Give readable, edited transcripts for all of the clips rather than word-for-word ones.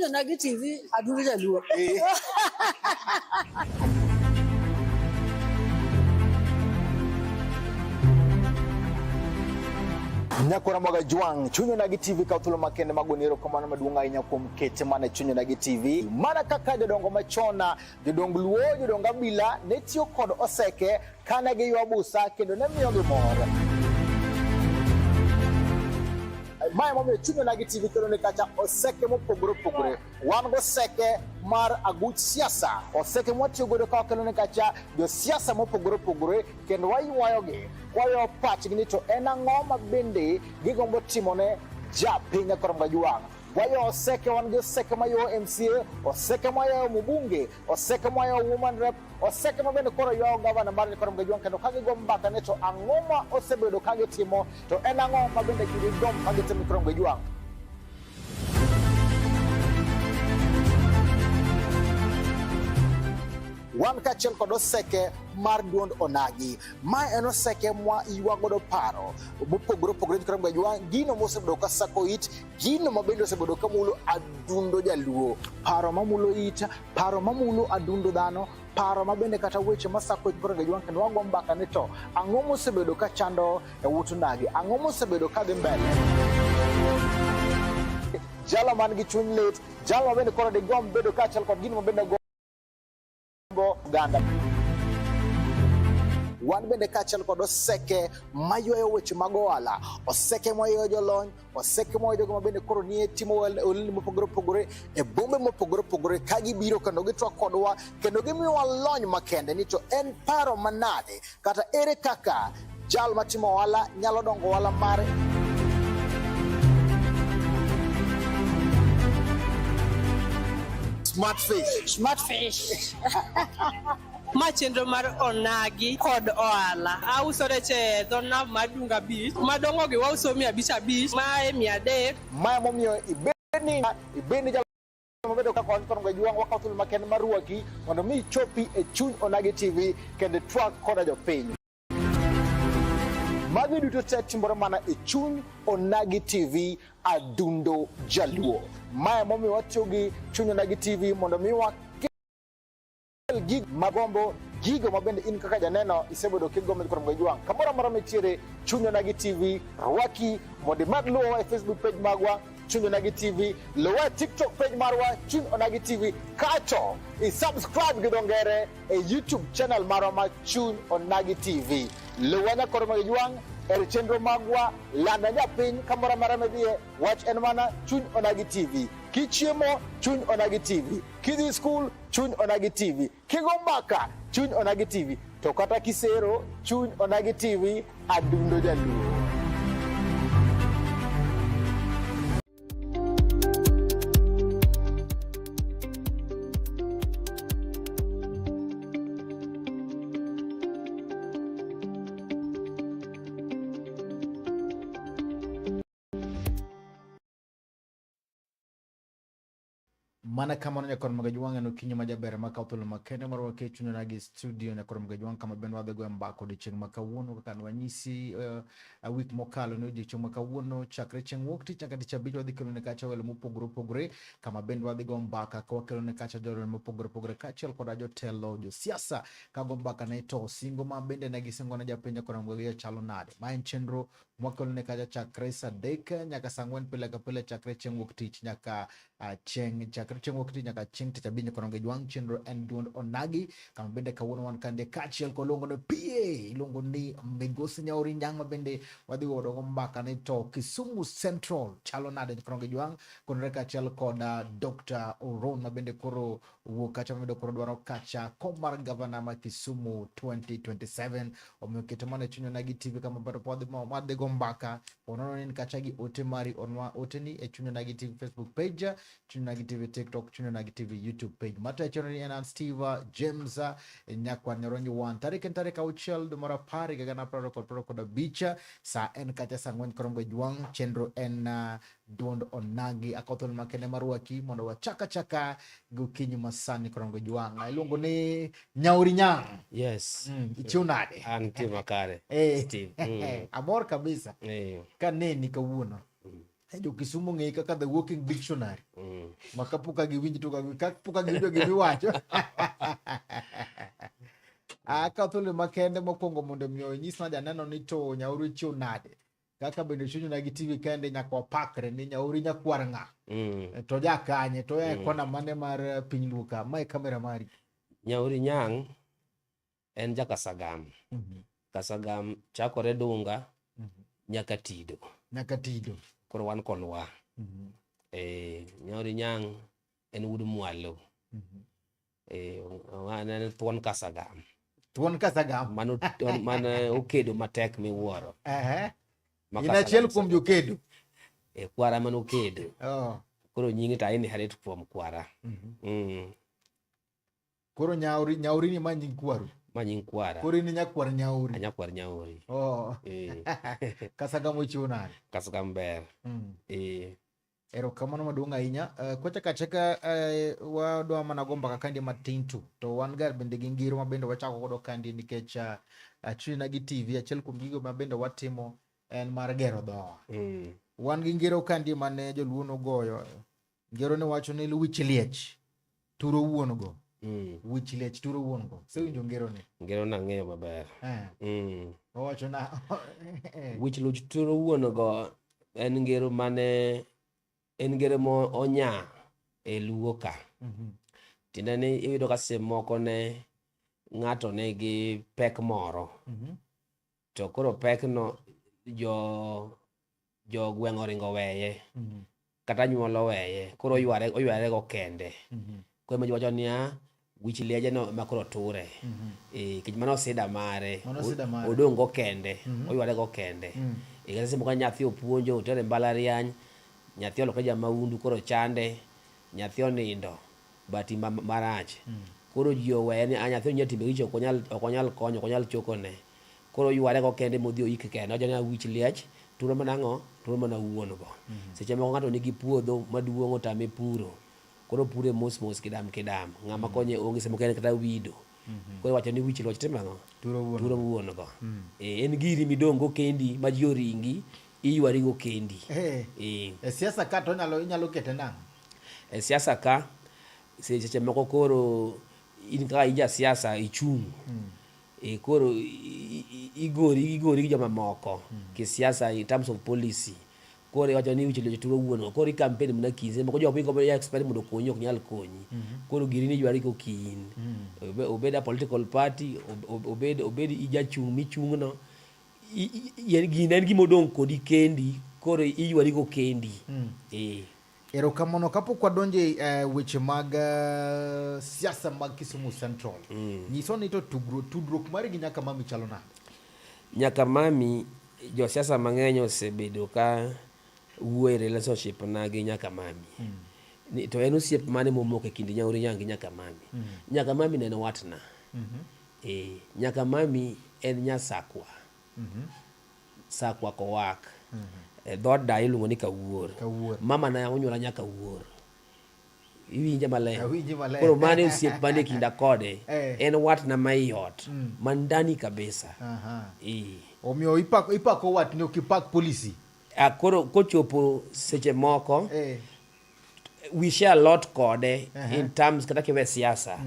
Chuny Onagi TV, Adundo Jaluo. Eh. Nyakora Mwaga Jwang', Chuny Onagi TV kawo thuolo makende mag goni erokamano maduong' ahinya kuom kete mana e Chuny Onagi TV. Mana kaka jodongo machon, jodong Luo, jodong Abila ne tiyo kod oseke kane giywa busa kendo ne miyogi mor. Mae momiyo Chuny Onagi TV kelo ni kacha oseke mopogore opogore. Wan goseke mar aguch siasa, oseke mwatiyo godo ka wakelo ni kacha josiasa mopogore opogore kendo waywayogi kwayo pachgi ni to en ang'o ma bende gigombo timone japiny Nyakorom Gajwang'. Wayo oseke, wan gi oseke mayo MCA, oseke mayo mbunge, oseke mayo woman rep, oseke ma bende koro ywayo gavana mar Nyakorom Gajwang' kendo ka gigo mbaka ni to ang'o ma osebedo ka gitimo to en ang'o ma bende gigomb ka gitimo Nyakorom Gajwang'. Wan kaachiel kod oseke mar duond onagi. Ma en oseke mwa ywa godo paro mopogore opogore Nyakorom Gajwang', gino mosebedo ka sako it, gino ma bende osebedo ka mulo adundo jaluo, paro mamulo it, paro mamulo adundo dhano, paro ma bende kata weche masako it Nyakorom Gajwang' kendo wago mbaka ni to ang'o mosebedo ka chando e ut onagi, ang'o mosebedo ka dhi mbele. Jalo man gi chuny lit, jalo ma bende koro digomb bedo kaachiel kod gino ma bende gombo oganda. Wan bende kaachiel kod oseke maywayo weche mag ohala, oseke maywayo jolony, oseke maywayo jogo ma bende koro nie timo ohelni mopogore opogore e bombe mopogore opogore ka gibiro kendo gitwak kodwa kendo gimiyowa lony makende ni to en paro manade kata ere kaka jal matimo ohala nyalo dongo ohala mare. Smart fish. Smart fish. Ma chenro mar onagi kod ohala. Auso rech e dho nam mar Dunga Beach. Madongo gi wauso 500, mae 300. Mae momiyo ibed ni ibed ni jal mabedo kaka wan kod Gajwang' wakawo thuolo makende mar rwaki mondo mi ichopi e Chuny Onagi TV kendo itwak koda jopiny. Magi duto te timore mana e Chuny Onagi TV Adundo Jaluo. Mae momiyo watiyo gi Chuny Onagi TV mondo mi wakel gig magombo gigo ma bende in kaka janeno isebedo kigombo kuom Gajwang'. Kamoro amora mitiere Chuny Onagi TV rwaki mondo imed luwowa e Facebook page magwa Chuny Onagi TV, luwa e TikTok page marwa Chuny Onagi TV, kato i subscribe gi dho ngere e YouTube channel marwa ma Chuny Onagi TV. Luwa nyakoro mag Jwang' e chenro magwa, landa japiny kamoro amora midhiye, wach en mana Chuny Onagi TV. Kichiemo, Chuny Onagi TV. Kidhi skul, Chuny Onagi TV. Kigo mbaka, Chuny Onagi TV. To kata kisero, Chuny Onagi TV, Adundo Jaluo. Mana kamano nyakor Magajwang' en okinyi ma jaber ma kawo thuolo makende mar wake chuny onagi studio nyakor Magajwang' kama bende wadhi goyo mbaka odiechieng' ma kawuono kaka nwanyisi wik mokalo ni odiechieng' ma kawuono chakre chieng' wuok tich nyaka tich abich wadhi kelone kacha welo mopogore opogore kama bende wadhi go mbaka ka wakelone kacha jolony mopogore opogore kaachiel koda jotelo josiasa ka go mbaka ne to singo ma bende ne gisingo ne japiny nyakor Magajwang' chalo nade. Ma en chenro mwakelone kacha chakre saa adek nyaka saa ang'wen pile ka pile chakre chieng' wuok tich nyaka chieng' chakre chieng' wuok tich nyaka chieng' tich abich nyaka Jwang' chenro en duond onagi kama bende kawuono wan kande kaachiel kod luongo ni PA iluongo ni Migosi Nyauri Nyang' ma bende wadhi godo mbaka ni to Kisumu Central chalo nade nyaka Jwang' konore kaachiel kod Dr. Oron ma bende koro wuok kacha ma bende koro dwaro kacha kom mar gavana ma Kisumu 2027 omiyo keto mana e chuny Onagi TV kama bado wadhi wadhi go mbaka onono ni kacha gi ote mari onwa oteni e chuny Onagi TV Facebook page, chuny Onagi TV TikTok, chuny Onagi TV YouTube page. Matayo chenro ni en an Steve James Nyakwa Nyoronyi wan tarik en tarik 6 dwe mar 10 higa 2025 sa en kacha saa 4 korongo jwang' chenro en duond onagi akothol makende marwaki mondo wachak achaka gokinyi masani korongo jwang' iluongo ni Nyauri Nyang'. Yes. Ichiew nade? Antie makare. Steve. Amor kabisa. Kaneni kawuono. Jo Kisumu ng'eyi kaka the walking dictionary. Ma kapok ka giwinj to kapok ka giwinjo gimiwacho. Akawo thuolo makende mokwongo mondo mi onyisna janeno ni to Nyauri chiew nade. Kaka bende chunyna gi TV kende nyaka wapakre ni Nyauri nyakwar ng'a. To ja kanye to e kona mane mar piny Luo ka. Mae kamera mari. Nyauri Nyang' en ja Kasagam. Kasagam chakore Dunga nyaka Tido. Nyaka Tido. Koro wan Kolwa. Nyauri Nyang' en wuod Mwalo. En thuon Kasagam. Thuon Kasagam. Mano mane okedo matek miwuoro. In achiel kuom jokedo. Kwara mane okedo. Koro nyinge to inherit kuom kwara. Koro Nyauri, Nyauri ni ma nying kwaru. Ma nying kwara. Koro in nyakwar Nyauri. Anyakwar Nyauri. Kasagam ochiwo nade? Kasagam ber. Erokamano maduong' ahinya. Kwachako achaka wadwa mana go mbaka kandi matin tu. To wan ga bende gi ngiro ma bende wachako godo kandi nikech Chunyna gi TV achiel kuom gigo ma bende watimo en mar gero dhowa. Wan gi ngero kandi mane joluo nogoyo. Ngero ne wacho ni wich liech turo wuon go. Wich liech turo wuon go. Isewinjo ngero ni? Ngero no ang'eyo maber. Owacho na Wich luch turo wuon go en ngero mane en ngero mo onya e Luo ka. Tiende ni iyudo ka seche moko ne ng'ato nigi pek moro. To koro pek no jo gweng' oringo weye. Kata anyuola oweye. Koro oyware go kende. Koro ema ji wacho niya, wich lieje no ema koro ture. Nikech mano sida mare. Odong' go kende. Oyware go kende. Kata seche moko nyathi opuonjo, otere mbalariany, nyathi olokre jamahundu koro chande, nyathi onindo, bati marach. Koro ji oweye ni nyathi onya timbe richo ok onyal konyo, ok onyal chokone. Koro oyware go kende modhi oik kende. Owacho ni wich liech turo mana ang'o? Turo mana wuon go. Seche moko ng'ato nigi puodho maduong' otame puro. Koro pure mos mos kidam kidam. Ng'ama konye onge, seche moko en kata wido. Koro iwacho ni wich loch timo ang'o? Turo wuon go. En giri midong' go kendi ma ji oringi, iywari go kendi. E siasa ka to inyalo kete nang'o? E siasa ka, seche moko koro in kaka in ja siasa ichung'. Koro igori gi joma moko kisiasa in terms of policy. Koro iwacho ni wich liech turo wuon go. Koro i campaign mana kinde moko jok miko expect mondo okonyi ok nyal konyi. Koro giri ni ywari go kiin. Obed a political party, obed ijachung' michung' no. Gini en gima odong' kodi kendi, koro iywari go kendi. Erokamano. Kapok wadonjo e weche mag siasa mag Kisumu Central, nyiswa ni to tudruok mari gi Nyaka Mami chalo nade? Nyaka Mami, josiasa mang'eny osebedo ka wuoyo e relationship na gi Nyaka Mami. Ni, to en osiep mane momoko e kind Nyauri Nyang' gi Nyaka Mami? Nyaka Mami ne en watna. Nyaka Mami en nyasakwa. Sakwa kowak. Dhood dayo iluongo ni Kawuor. Kawuor. Mama na onyuola nyaka Wuor. Iwinja maler. Awinji maler. Koro mano e osiep mane kinda kode. En watna ma i ot. Man ndani kabisa. Omiyo ipako watni ok ipak policy. Koro kochopo seche moko, we share a lot kode in terms kata kiwe siasa.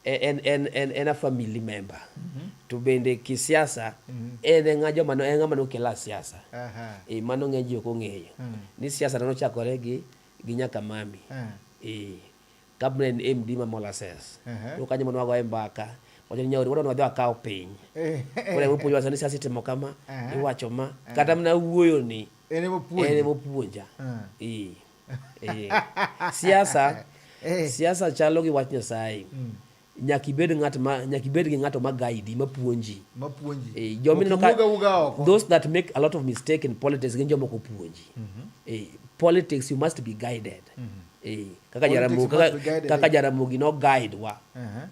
En a family member. To bende kisiasa, en e ng'a joma no, en ng'ama nokela siasa. Mano ng'eny ji ok ong'eyo. Ni siasa nochakore gi Nyaka Mami. Kabne en MD ma Molasses. Koro kanyo mane wagoye mbaka. Wacho ni Nyauri, wadwa ni wadhi wakaw piny. Koro ema opuonjowa sani siasa itimo kama, iwacho ma. Kata mana wuoyo ni, En ema opuonji. En ema opuonja. Siasa, siasa chalo gi wach Nyasaye. Nyaka ibed ng'at ma, nyaka ibed gi ng'ato ma guide, ma puonji. Ma puonji. Joma ineno ka Ok iwuog awuoga oko. Those that make a lot of mistake in politics gin joma ok opuonji. Politics you must be guided. Kaka Politics Jaramogi, must be guided, kaka eh. Jaramogi no guide wa.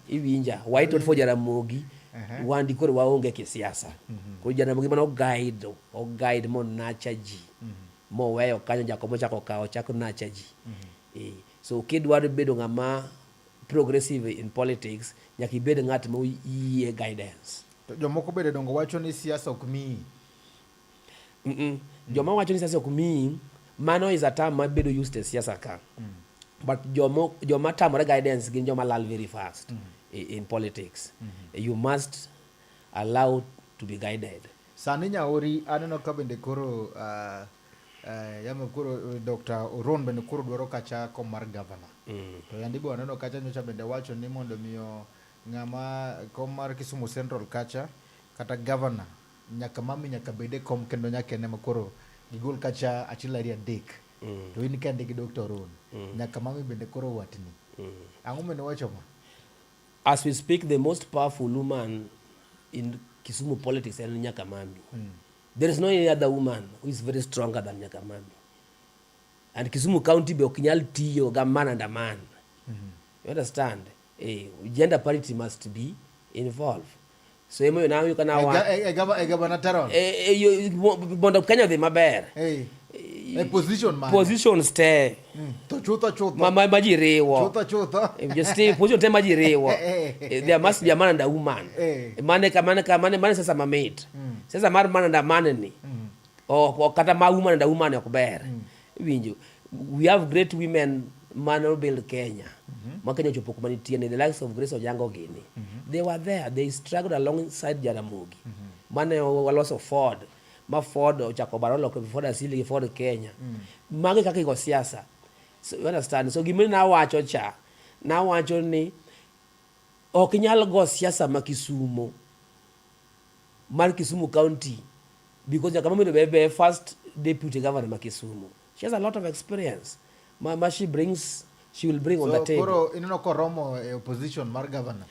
Iwinja, why not for Jaramogi? Wandi koro waonge kisiasa. Koro Jaramogi mano guide, o guide mo nacha ji. Moweyo kanyo Jakobo chako kawo chako nacha ji. So kidwaro bedo ng'ama progressive in politics, nyaka ibed ng'at ma oyie guidance. To jomoko bende dongo wacho ni siasa ok miyi. Joma wacho ni siasa ok miyi, mano is a term ma bedo used e siasa ka. But joma tamore guidance gin joma lal very fast in politics. You must allow to be guided. Sani nyaori aneno ka bende koro yamo koro Dr. Oron bende koro dwaro kacha kom mar governor. To yandi be waneno kacha nyocha bende wacho ni mondo miyo ng'ama kom mar Kisumu Central kacha kata governor nyaka mami nyaka bede kom kendo nyaka ene ma koro gigol kacha achiel ariyo adek. To in kendi gi Dr. Oron. Nyaka mami bende koro watni. Ang'o mane wacho ma? As we speak, the most powerful woman in Kisumu politics en Nyakamami. There is no any other woman who is very stronger than Nyakamami. And Kisumu County be ok nyal tiyo ga man and a man. You understand? Gender parity must be involved. So emoyo na kana wa E governor Taron. Mondo Kenya odhi maber. E position man. Positions te To chutho chutho. ma ji riwo. Chutho chutho. Just stay position te ma ji riwo. There must be a man and a woman. Mane ka mane sasa mamit. Sasa mar man and a man ni. O kata ma woman and a woman ok ber. Iwinjo. We have great women mane build Kenya. Ma Kenya ochopo kuma nitie ni the likes of Grace Onyango gini. They were there. They struggled alongside Jaramogi. Mane waloso Ford. Ma Ford ochako bara oloko Ford Asili gi Ford Kenya. Magi kaka igo siasa. So you understand? So gima nawacho cha, nawacho ni ok inyal go siasa ma Kisumo mar Kisumu County because nyaka mamido be first deputy governor ma Kisumu. She has a lot of experience. Ma she brings, she will bring on the So table. koro ineno koromo e opposition mar governor.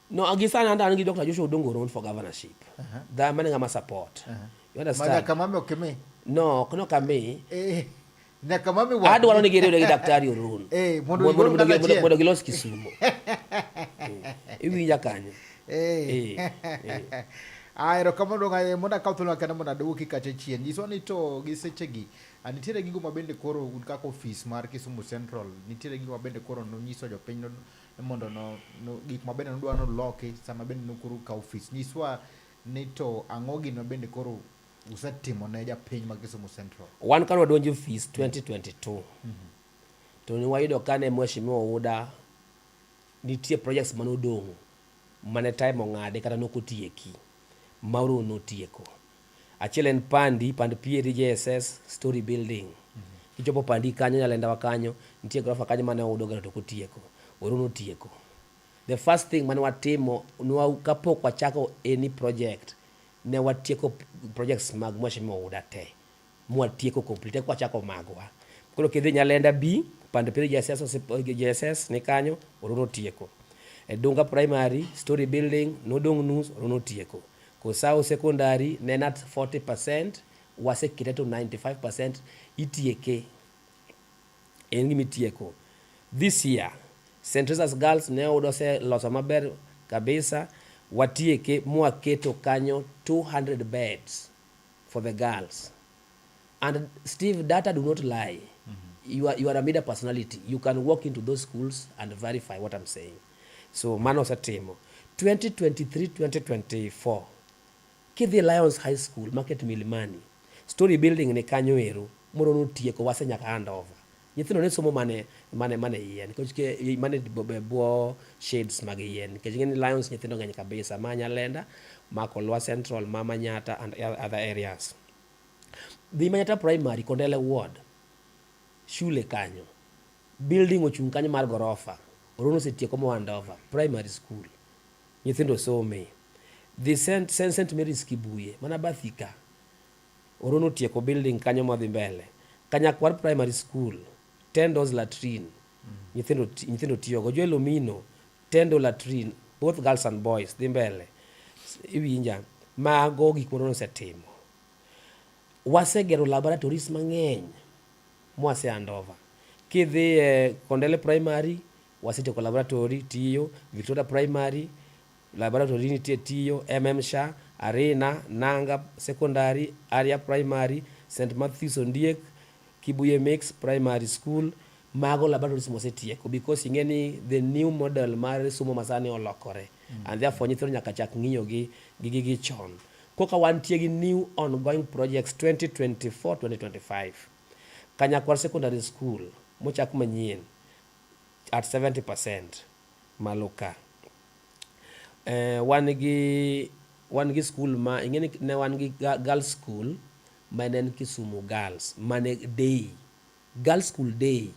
No, gi sani an gi Dr. Joshua Odongo run for governorship. Da mane ng'ama support. You Ma understand? nyaka mami ok imi. No, ok no kami. Nyaka mami watni. Adwaro ni giriwre gi Daktari Orun. Mondo gigol kata achiel. Mondo gilos Kisumu. Iwinja kanyo. Eh. Ah, erokamano dong' aye mondo akaw thuolo kende mondo aduoki kacha chien. Nyiswa ni to gi sechegi, nitiere gigo ma bende koro un kaka ofis mar Kisumu Central, nitiere gigo ma bende koro nonyiso jopiny ni mondo no, gik ma bende nudwa noloki sama bende nukuru ka ofis. Nyiswa ni to ang'o gino ma bende koro usetimo ne japiny ma Kisumu Central? Wan kane wadonjo e ofis 2022 to ne wayudo kane Mheshimiwa Ouda nitie projects manodong' mane time ong'ade kata nokotieki ma Oron notieko. Achiel en Pandi, Pand Pieri JSS story building. Kichopo Pandi kanyo Nyalendawa kanyo nitie gorofa kanyo mane Ouda ogero to ok otieko. Oron otieko. The first thing mane watimo nwa kapok wachako any project ne watieko projects mag Mheshimiwa Ouda te mwatieko complete eka wachako magwa. Koro kidhi Nyalenda B, Pand Pieri JSS, JSS ni kanyo, Oron otieko. E Dunga Primary, story building, nodong' nus, Oron otieko. Kosao Secondary ne en at 40%, wasekete to 95% itieke. En gima itieko. This year, St. Teresa's Girls ne oyudo oseloso maber kabisa, watieke mwaketo kanyo 200 beds for the girls. And Steve, data do not lie. You are a media personality. You can walk into those schools and verify what I'm saying. So mano osetimo. 2023-2024, kidhi Lions High School, Market Milimani, story building ni kanyo ero, moro notieko wase nyaka hand over. Nyithindo ne somo mane yien, nikech mane bwo shades mag yien. Nikech ing'e ni Lions nyithindo ng'eny kabisa, ma Nyalenda, ma Kolwa Central, ma Manyata and other areas. Dhi Manyata Primary, Kondele Ward, shule kanyo. Building ochung' kanyo mar gorofa. Oron osetieko mo hand over. Primary school. Nyithindo some. Dhi St. Mary's Kibuye, mana bathi ka. Oron otieko building kanyo modhi mbele. Kanyakwar Primary School, 10 doors latrine. Nyithindo tiyogo. Joel Omino, 10 door latrine, both girls and boys, dhi mbele. Iwinja, mago gik moro osetimo. Wasegero laboratories mang'eny mwase hand over. Kidhi e Kondele Primary, wasetieko laboratory tiyo, Victoria Primary, laboratory nitie tiyo, MM Shah, Arena, Nanga Secondary, Area Primary, St. Matthews Ondiek, Kibuye Mix Primary School, mago laboratories mosetieko because ing'e ni the new model mar somo masani olokore and therefore nyithindo nyaka chak ng'iyo gi gigi chon. Koka wantie gi new ongoing projects 2024-2025. Kanyakwar Secondary School mochak manyien. At 70% malo ka. Wan gi school ma ing'eni ne wan gi girls school ma ne en Kisumu Girls mane day girls school day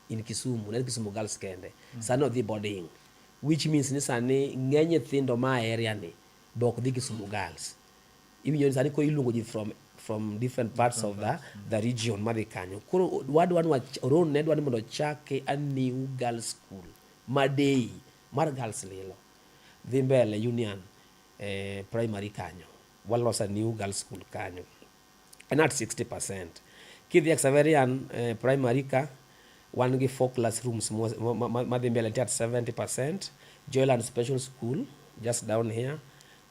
in Kisumu ne en Kisumu Girls kende. Sani odhi boarding, which means ni sani ng'eny nyithindo ma area ni be ok dhi Kisumu Girls. Iwinjo ni sani koro iluongo ji from different parts of the region madhi kanyo. Koro wadwa ni Oron ne dwa ni mondo ochake a new girls school ma day mar girls lilo dhi mbele Union Primary kanyo waloso a new girls school kanyo en at 60%. Kidhi Xaverian Primary ka wan gi four classrooms madhi mbele nitie at 70%. Joyland Special School just down here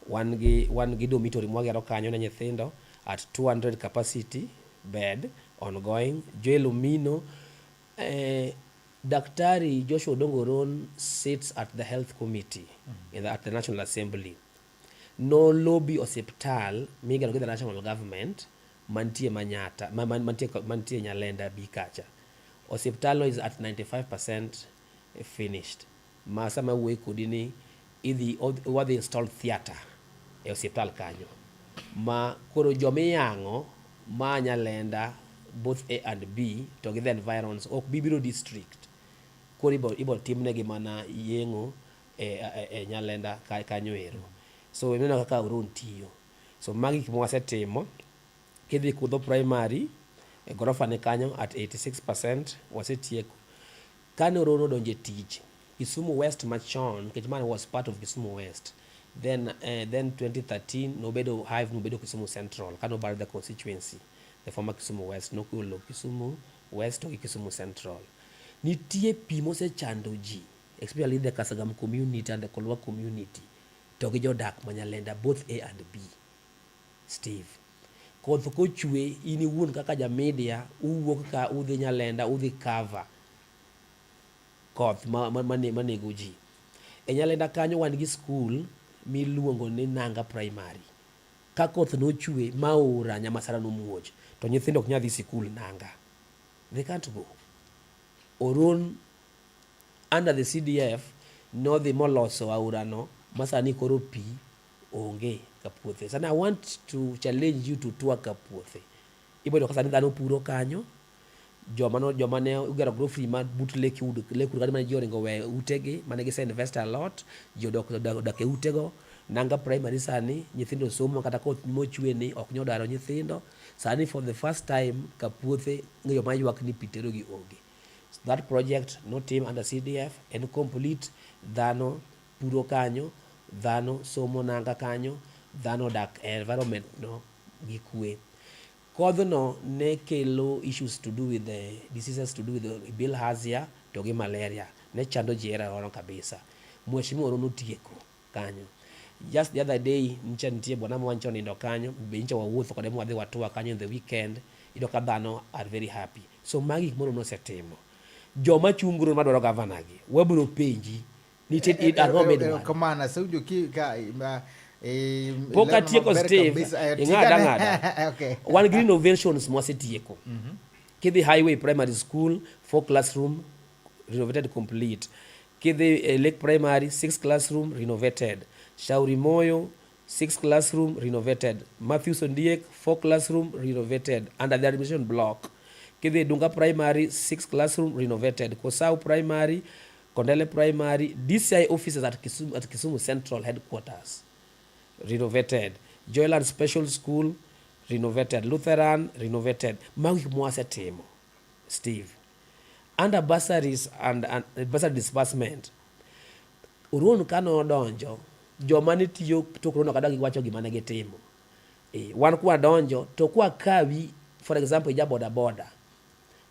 wan gi dormitory mwagero kanyo ne nyithindo at 200 capacity bed ongoing. Joel Omino, Daktari Joshua Odongo Oron sits at the health committee at the National Assembly. No lobby osiptal migero gi the national government mantie Manyata mantie Nyalenda B kacha. Osiptal no is at 95% finished. Ma sama wuoyo kodi ni idhi wadhi install theatre e osiptal kanyo. Ma koro jomiyang'o ma Nyalenda both A and B to gi the environs ok bi biro district. Koro ibo timnegi mana yeng'o e Nyalenda kanyo ero. So ineno kaka Oron tiyo. So magi gik mwasetimo. Kidhi Kudho Primary, e gorofa ni kanyo at 86% wasetieko. Kane Oron odonjo e tich, Kisumu West machon, nikech mane was part of Kisumu West. Then 2013 nobedo hive nobedo Kisumu Central, kane obar the constituency, the former Kisumu West, nokelo Kisumu West to gi Kisumu Central. Nitie pi mosechando ji, especially the Kasagam community and the Kolwa community, to gi jodak ma Nyalenda, both A and B. Steve. Koth kochwe, in iwuon kaka ja media, uwuok ka udhi Nyalenda, udhi cover koth manego ji. E Nyalenda kanyo wan gi school miluongo ni Nanga Primary. Ka koth nochwe ma aora Nyamasara nomuoch, to nyithindo ok nyal dhi sikul Nanga. They can't go. Oron under the CDF nodhi moloso aorano ma sani koro pi onge Kapuothe. Sani I want to challenge you to tour Kapuothe. Ibo yudo ka sani dhano puro kanyo, joma ne ogero grocery ma but Lakewood, Lakewood kanyo mane ji oringo oweyo utegi, mane gise invest a lot, ji odak e utego. Nanga Primary sani nyithindo somo kata koth mochwe ni ok nyal daro nyithindo. Sani for the first time Kapuothe joma ywak ni pi terogi onge. So that project notim under CDF en complete, dhano puro kanyo, dhano somo Nanga kanyo, dhano odak e environment no gi kwe. Kodhno ne kelo issues to do with the diseases to do with the bilharzia to gi malaria. Ne chando ji e area kabisa. Mheshimiwa Oron otieko kanyo. Just the other day, nyicha nitie bwana moro nyicha onindo kanyo, be nyicha wawuotho kode mwadhi watua kanyo in the weekend, iyudo ka dhano are very happy. So magi gik moro osetimo. Joma chung' madwaro gavana gi, wabiro penji nitie ang'o midwaro. Erokamano, asewinjo ki ka ma Pok lero atieko maber Steve, kabisa. Ing'ada tigane. Ng'ada. Okay. Wan gi renovations mwasetieko. Kidhi Highway Primary School, four classroom renovated complete. Kidhi Lake Primary, six classroom renovated. Shauri Moyo, six classroom renovated. Matthews Ondiek, four classroom renovated under the administration block. Kidhi Dunga Primary, six classroom renovated. Kosau Primary, Kondele Primary, DCI offices at Kisumu Central headquarters renovated. Joyland Special School renovated. Lutheran renovated. Mago gik mwasetimo, Steve. Under bursaries and bursary disbursement, Oron ka nodonjo, joma ne tiyo tok Oron ok adwa giwacho gima ne gitimo. Wan kwadonjo to kwakawi, for example, ija boda boda,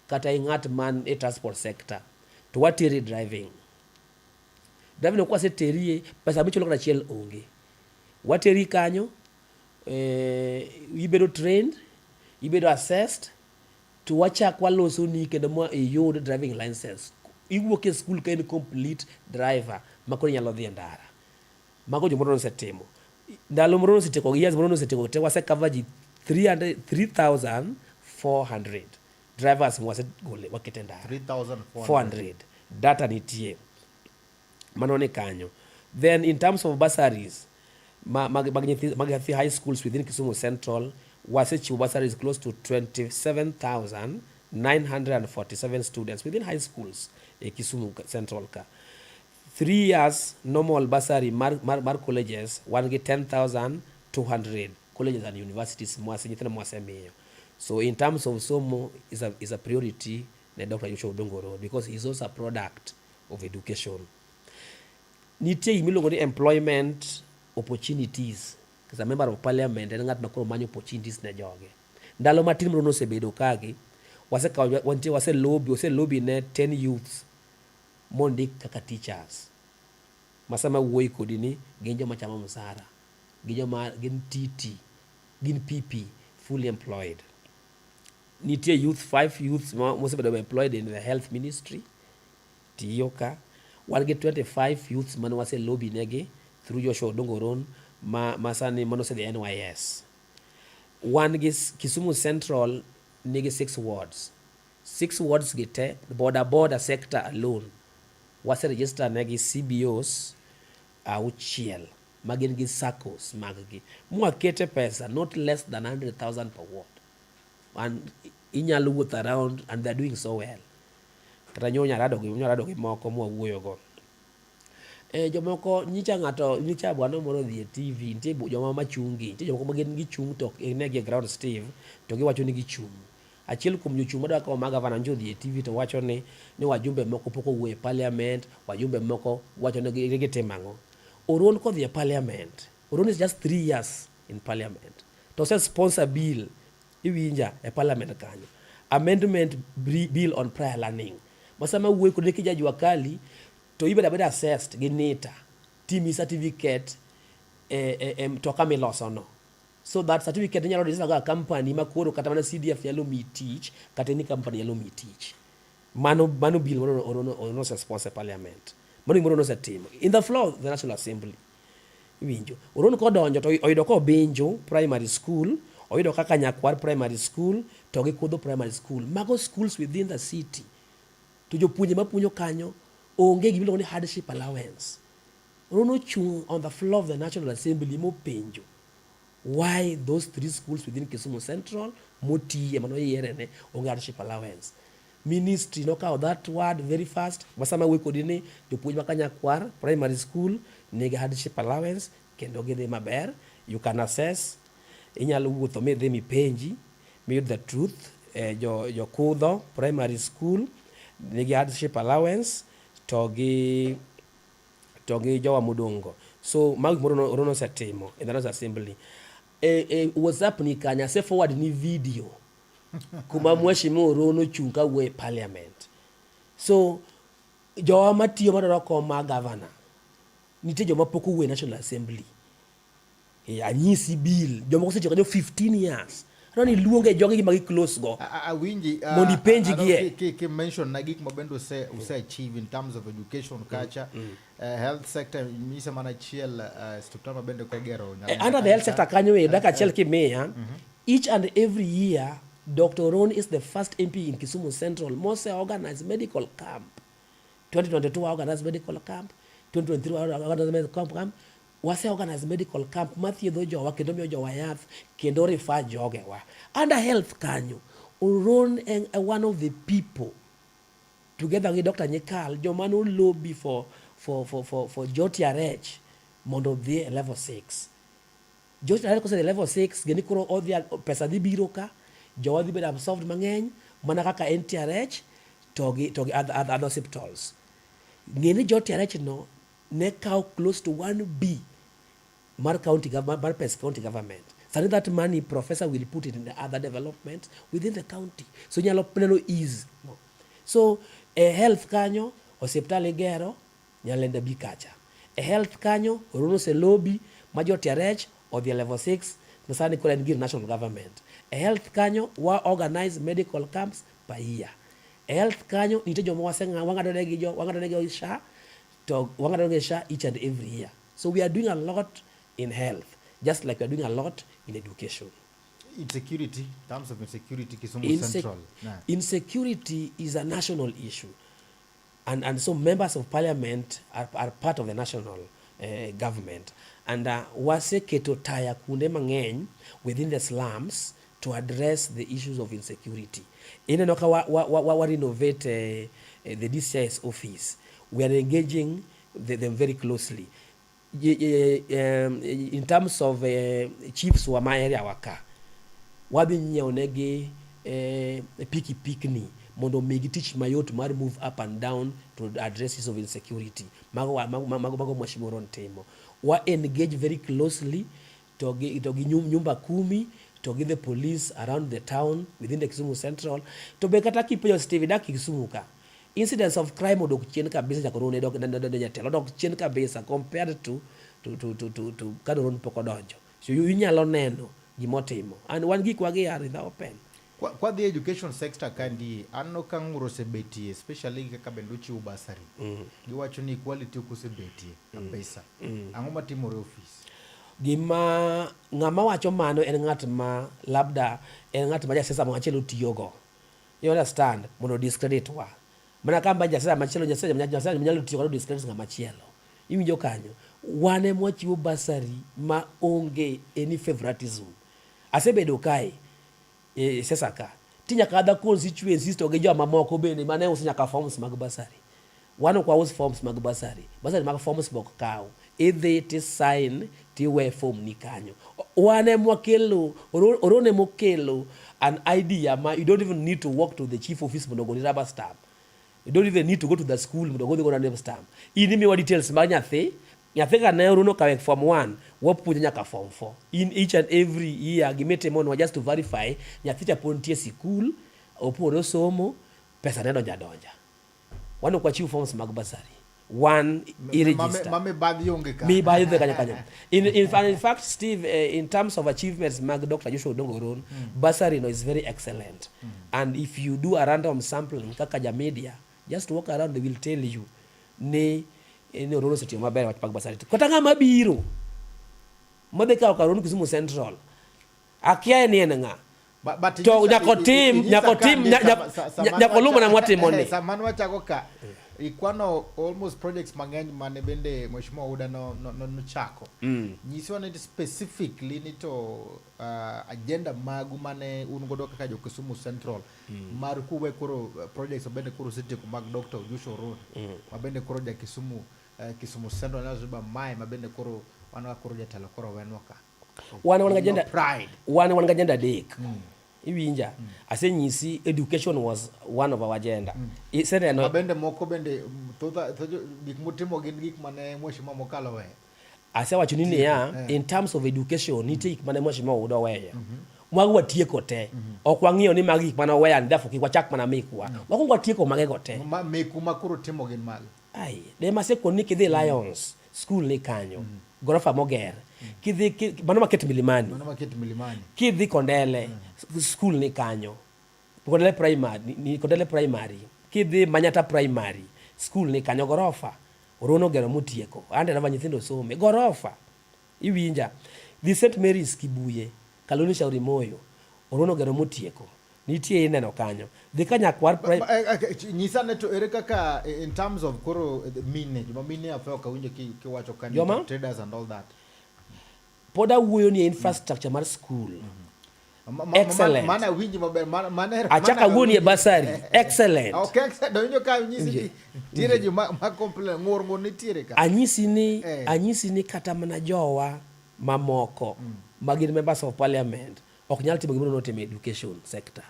kata ing'at man e transport sector, to wateri driving. Driving no kwaseterie, pesa michulo kata achiel onge. Wateri kanyo, ibedo trained, ibedo assessed, to wachak walosoni kendo ma iyud driving license. Iwuok e school ka in complete driver ma koro inyalo dhi e ndara. Mago jomoro nosetimo. Ndalo moro nosetieko, years moro nosetieko te wase cover ji 300 3400 drivers mwasegole wakete ndara. 3400. 400. Data nitie. Mano ni kanyo. Then in terms of bursaries, mag nyithi mag nyathi high schools within Kisumu Central, wasechiwo bursaries close to 27,947 students within high schools e Kisumu Central ka. 3 years normal bursary mar colleges, wan gi 10,200 colleges and universities mwase nyithindo mwasemiyo. So in terms of somo is a priority ne Dr. Joshua Odongo Oron because he is also a product of education. Nitie gimiluongo ni employment opportunities. As a member of parliament, en ng'at ma koro manyo opportunities ne joge. Ndalo matin moro nosebedo kagi, wasekawo wantie wase lobby ne 10 youths mondik kaka teachers. Ma sama wuoyi kodi ni gin joma chamo msara, gin joma gin TT, gin PP, fully employed. Nitie youth, five youths mosebedo employed in the health ministry tiyo ka. Wan gi 25 youths mane wase lobby negi through Joshua Odongo Oron ma sani manosedhi NYS. Wan gi Kisumu Central nigi six wards. Six wards gi te, boda boda sector alone wase register negi CBOs auchiel ma gin gi SACCOs mag gi mwakete pesa not less than 100,000 per ward, and inyalo wuotho around and they're doing so well. Kata nyorado gi moko mwawuoyogo. Jomoko nyicha ng'ato nyicha bwana moro odhi e TV. Nitie joma machungi, nitie jomoko ma gin gichung' to ok ne gi e ground, Steve, to giwacho ni gichung'. Achiel kuom jochung' madwa kawo ma gavana njo odhi e TV to wacho ni wajumbe moko pok owuoyo e parliament, wajumbe moko wacho ni gitimo ang'o. Oron kodhi e parliament, Oron is just 3 years in parliament to ose sponsor bill, iwinja, e parliament kanyo, amendment bill on prior learning, ma sama wuoyi kod kija jua kali to ibedo abeda assessed gi NITA timi certificate e mtoka milosono, so that certificate inyalo register go a company ma koro kata mana CDF nyalo miyi tich, kata any company nyalo miyi tich. Mano bill mano Oron ose sponsor e parliament. Mano gimoro nosetimo in the floor of the National Assembly, iwinjo. Oron kodonjo to oyudo kobinjo primary school, oyudo kaka Nyakwar Primary School to gi Kudho Primary School, mago schools within the city, to jopuonje mapuonjo kanyo onge gimiluongo ni hardship allowance. Oron ochung' on the floor of the National Assembly mopenjo why those three schools within Kisumu Central motiye manoyierene onge hardship allowance. Ministry nokawo that word very fast. Masama wuoyo kodi ni jopuonj ma Kanyakwar Primary School nigi hardship allowance kendo gidhi maber. You can assess, inyalo wuotho midhi mipenji miyud the truth. Jo Kudho Primary School nigi hardship allowance to gi jowa modong' go. So mago gimoro Oron osetimo in the National Assembly. E WhatsApp ni kanya ase forward ni video kuma Mheshimiwa Oron ochung' kawuoyo e parliament. So jowa matiyo madwaro kom mar governor, nitie joma pok owuoyo e National Assembly. Anyisi bill jomoko osetiyo kanyo 15 years. Adwa ni iluonge jogi ma gi close go. Awinji. Mondo ipenj gie. Ki mention na gik ma bende use achieve in terms of education kacha, health sector nyisa mana achiel, osiptal ma bende kegero. Under the health sector kanyo e dakika achiel kimiya, each and every year Dr. Oron is the first MP in Kisumu Central mose organize medical camp. 2022 organize medical camp, 2023 organize medical camp. Wase organize medical camp mathiedho jowa kendo miyo jowa yath kendo refer jogewa. Under health kanyo, Oron en one of the people together gi Dr. Nyikal joma no lobby for Joti Arech mondo odhi e level 6. Joti Arech kosedhi e level 6 geni koro odhi pesa dhi biro ka jowa dhi bedo absorbed mang'eny mana kaka NTRH to gi other hospitals. Ng'e ni Joti Arech no ne kawo close to 1 B mar county government, mar pes county government. Sani that money professor will put it in the other development within the county. So nyalo neno ease. No. So e health kanyo osiptal igero Nyalenda bi kacha. E health kanyo Oron ose lobby ma Joti Arech odhi e level 6 ma sani koro en gir national government. E health kanyo wa organize medical camps per year. E health kanyo nitie joma wang'ado negi jo wang'ado negi SHA to wang'ado negi SHA each and every year. So we are doing a lot in health just like we are doing a lot in education. Insecurity, in terms of insecurity, Kisumu Central. Nah. Insecurity is a national issue. And so members of parliament are part of the national government. And waseketo taya kuonde mang'eny within the slums to address the issues of insecurity. Ineno ka wa renovate the DCIS office. We are engaging them very closely. In terms of chiefs wa ma area wa ka, wadhi nyiewo negi pikipiki mondo omigi tich mayot mar move up and down to address issues of insecurity. Mago Mheshimiwa Oron timo. Wa engage very closely to gi nyumba kumi, to gi the police around the town within the Kisumu Central. To be kata kipenjo Steve dak Kisumu ka, incidence of crime odok chien kabisa nyaka Oron ne jatelo odok chien kabisa compared to kane Oron pok odonjo. So inyalo neno gimotimo. And wan gikwa gi are in the open. Kwadhi education sector kandi, aneno ka ng'ur osebetie, especially kaka bende ochiwo bursary. Giwacho ni quality ok osebetie kabisa. Ang'o matimore e ofis? Gima ng'ama wacho mano en ng'at ma labda en ng'at ma jasiasa machielo tiyogo, you understand, mondo discredit wa mana kamba jasiasa machielo, jasiasa nyalo tiyo godo discredit ng'ama chielo. Iwinjo kanyo, wan ema wachiwo bursary ma onge any favoritism. Asebedo kae e siasa ka ti nyaka other constituencies to gi joma moko bende mane uso nyaka forms mag bursary. Wan ok waus forms mag bursary. Bursary mag forms be ok kaw. Idhi ti sign tiwe form ni kanyo. Wan ema wakelo, Oron ema okelo an idea ma you don't even need to walk to the chief office mondo ogoni rubber stamp. You don't even need to go to the school mondo ogodhi go rubber stamp. In imiwa details mag nyathi. Nyathi ka ne Oron okawo e form 1, wapuonjo nyaka form 4. In each and every year gimitimonwa just to verify nyathi cha pod nitie sikul, opuonjore somo, pesa ne donjo adonja. Wan ok wachiw forms mag bursary. Wan i-register. Ma mibadhi onge ka. Mibadhi onge kanyo kanyo. In fact, Steve, in terms of achievements mag Dr. Joshua Odongo Oron, bursary no is very excellent. And if you do a random sampling kaka ja media, just walk around, they will tell you ni Oron osetiyo maber wach mag bursary. Kata ng'ama biro madhi kawo kar Oron Kisumu Central, akia ni en ng'a. But To nyako otim, inyisa nyako ka tim, ndi sama nyako luw mana mwatimo ni. Sama nwachako ka, ikwano almost projects mang'eny mane bende Mheshimiwa Ouda nochako. Nyiswa ni specifically ni to agenda magu mane un godo kaka jo Kisumu Central mar kuwe koro projects mabende koro osetieko mag Dr. Joshua Oron, mabende koro ja Kisumu Central nyalo mae mabende koro wan ka koro jatelo koro wenwa ka. Wan No agenda pride. Wan gi agenda adek. Iwinja? Asenyisi education was one of our agenda. Iseneno Mabende moko bende thoth gik mutimo gin gik mane mheshimiwa mokalo weyo. Asewacho ni niya, in terms of education nitie gik mane mheshimiwa Ouda oweyo. Mago watieko te. Ok wang'iyo ni magi gik mane oweyo and therefore kik wachak mana mekwa. Wakwongo watieko magego te. Ma meku ma koro timo gin mage? Ai, de masekoni ni kidhi Lions school ni kanyo, gorofa moger. Kidhi mano maket Milimani. Mano maket Milimani. Kidhi Kondele, school ni kanyo. Kondele Primary, ni Kondele Primary. Kidhi Manyata Primary, school ni kanyo gorofa. Oron ogero motieko. Ande nava nyithindo some. Gorofa. Iwinja. Dhi St. Mary's Kibuye, Kaloni Shauri Moyo. Oron ogero motieko. Nitie ineno kanyo. Dhi ka Nyakwar Primary. Nyisa ne to ere kaka in terms of koro mine, joma mine afeo kawinjo kiwacho ka ni Joma? traders and all that. Pod awuoyo ni infrastructure mar school. Excellent. Mana winji maber, mana Achaka awuo ni e bursary. Excellent. Ok, excellent. Donjo ka nyisi ni nitiere ji ma complain, ng'ur ng'ur nitiere ka. Anyisi ni anyisi ni kata mana jowa mamoko ma gin members of parliament ok nyal timo gimoro notimo e education sector.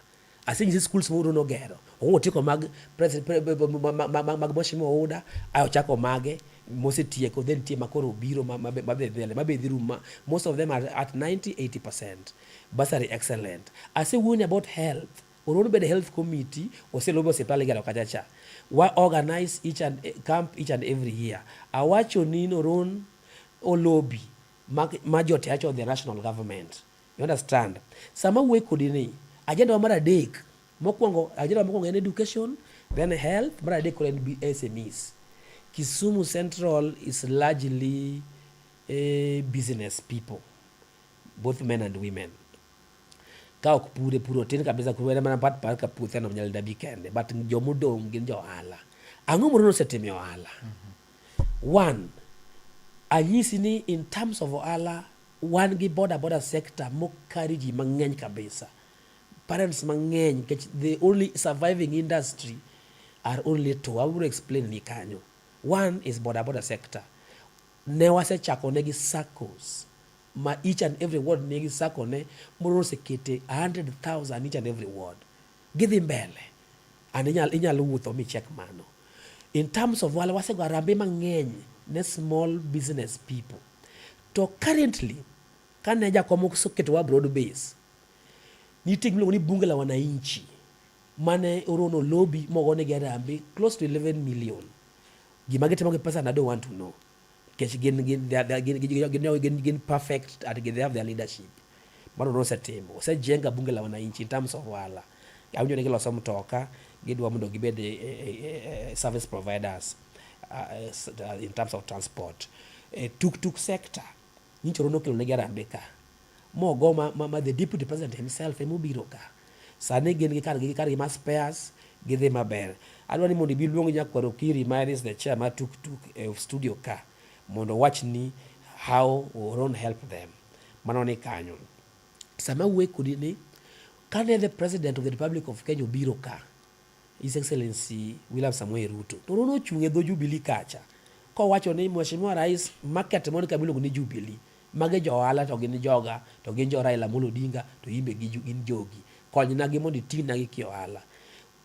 Asenyisi schools ma Oron ogero. Okwongo otieko mag mag Mheshimiwa Ouda, ae ochako mage mosetieko, then nitie makoro obiro mabe mbele mabe dhi rumo. Most of them are at 90 80%. Bursary excellent. Asewuoyo ni about health. Oron bende health committee oselobo osiptal igero kacha cha. Wa organize each and camp each and every year. Awacho ni Oron olobi ma jotiacho the national government. You understand? Sama wuoyo kodi ni agenda wa mar adek mokwongo, agenda mokwongo en education, then health, mar adek koro en SMEs. Kisumu Central is largely business people, both men and women. Ka ok pure, puro tin kabisa, puro en mana part ka puothe no Nyalenda bi kende, but jomodong' gin jo ohala. Ang'o moro nosetimo e ohala? One, anyisi ni in terms of ohala, wan gi boda boda sector mokari ji mang'eny kabisa. Parents mang'eny, nikech the only surviving industry are only two. I will explain ni kanyo. One is boda boda sector. Ne wasechako negi SACCOs ma each and every ward nigi SACCO ne moro osekete 100,000 each and every ward. Gidhi mbele. And inyalo wuotho mi check mano. In terms of wala wasego harambee mang'eny ne small business people. To currently, kane jakom oseketowa broad base, nitie gimiluongo ni bunge la wananchi mane Orono lobby mogonegi harambee close to 11 million. Gima gitimo gi pesa I don't want to know. Nikech gin they are- gin perfect and they have their leadership. Mano nosetimo. Osejenga bunge la wananchi in terms of ohala. Awinjo ni giloso mtoka, gidwa mondo gibed service providers in terms of transport. Tuk-tuk sector, nyicho Rono okelo negi harambee ka. Mogo ma the deputy president himself emobiro ka. Sani gin gi kargi mar spares, gidhi maber. Adwa ni mondo ibi iluong nyakwar Okiri ma is the chair mar tuk-tuk e studio ka mondo owach ni how Oron help them. Mano ni kanyo. Sama awuoyo kodi ni, kane the president of the Republic of Kenya obiro ka, His Excellency William Samoei Ruto, to Rono ochung' e dho Jubilee kacha kowacho ni Mheshimiwa Rais, market moro ka miluongo ni Jubilee, magi jo ohala to gin joga, to gin jo Raila Amolo Odinga, to in be gin jogi. Konyna gi mondo iting'na gi ki ohala.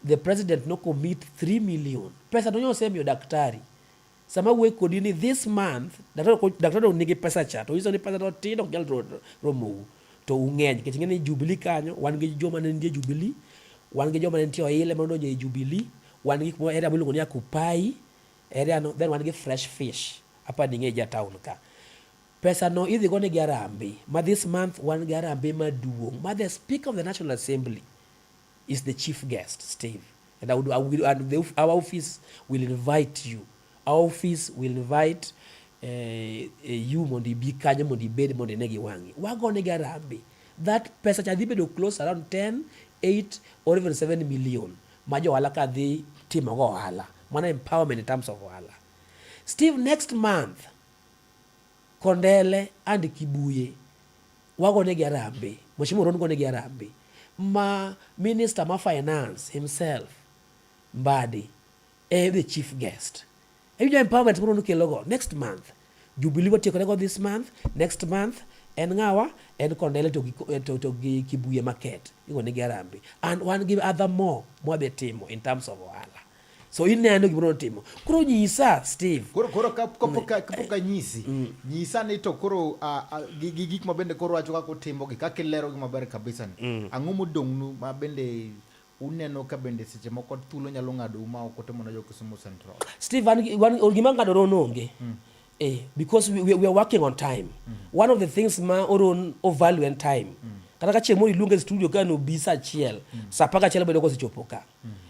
The president no commit 3 million. Pesa to osemiyo daktari. Sama awuoyo kodi ni this month, daktari nigi pesa cha, to nyiso ni pesa to tin ok nyal romou. To ung'eny, nikech ing'e ni Jubilee kanyo, wan gi joma ne nitie Jubilee, wan gi joma ne nitie Oile manodonjo e Jubilee, wan gi gik area miluongo ni Akupai, area no, then wan gi Fresh Fish, apa ni ing'e ja town ka. Pesa no idhi go negi harambee, ma this month wan gi harambee maduong', ma the Speaker of the National Assembly is the chief guest, Steve. And our office will invite you. Our office will invite you mondo ibi kanyo mondo ibed mondo ine gi wang'i. Wago negi harambee. That pesa cha dhi bedo close around 10, 8 or even 7 million ma jo ohala ka dhi timo go ohala. Mano empowerment in terms of ohala. Steve, next month, Kondele and Kibuye wago negi harambee. Mheshimiwa Oron go negi harambee. Ma Minister ma Finance himself, Mbadi, e the chief guest. Iwinjo empowerment moro nokelo go next month. Jubilee watiekore go this month, next month en ng'awa, en Kondele to gi Kibuye market. Igo negi harambee. And wan gi other more mwadhi timo in terms of ohala. So ineno gimoro notimo. Koro nyisa, Steve. Koro kapok anyisi, nyisa ni to koro gi gik ma bende koro wacho kaka utimogi, kaka ilerogi maber kabisa ni. Ang'o modong'nu ma bende uneno ka bende seche moko thuolo nyalo ng'adou ma ok utimo ne jo Kisumu Central? Steve, wan gima ng'ado Oron onge. Because we are working on time. One of the things ma Oron o value en time. Kata ka chieng' moro iluonge e studio ka nobi sa 1, sa 11 bedo kosechopo ka.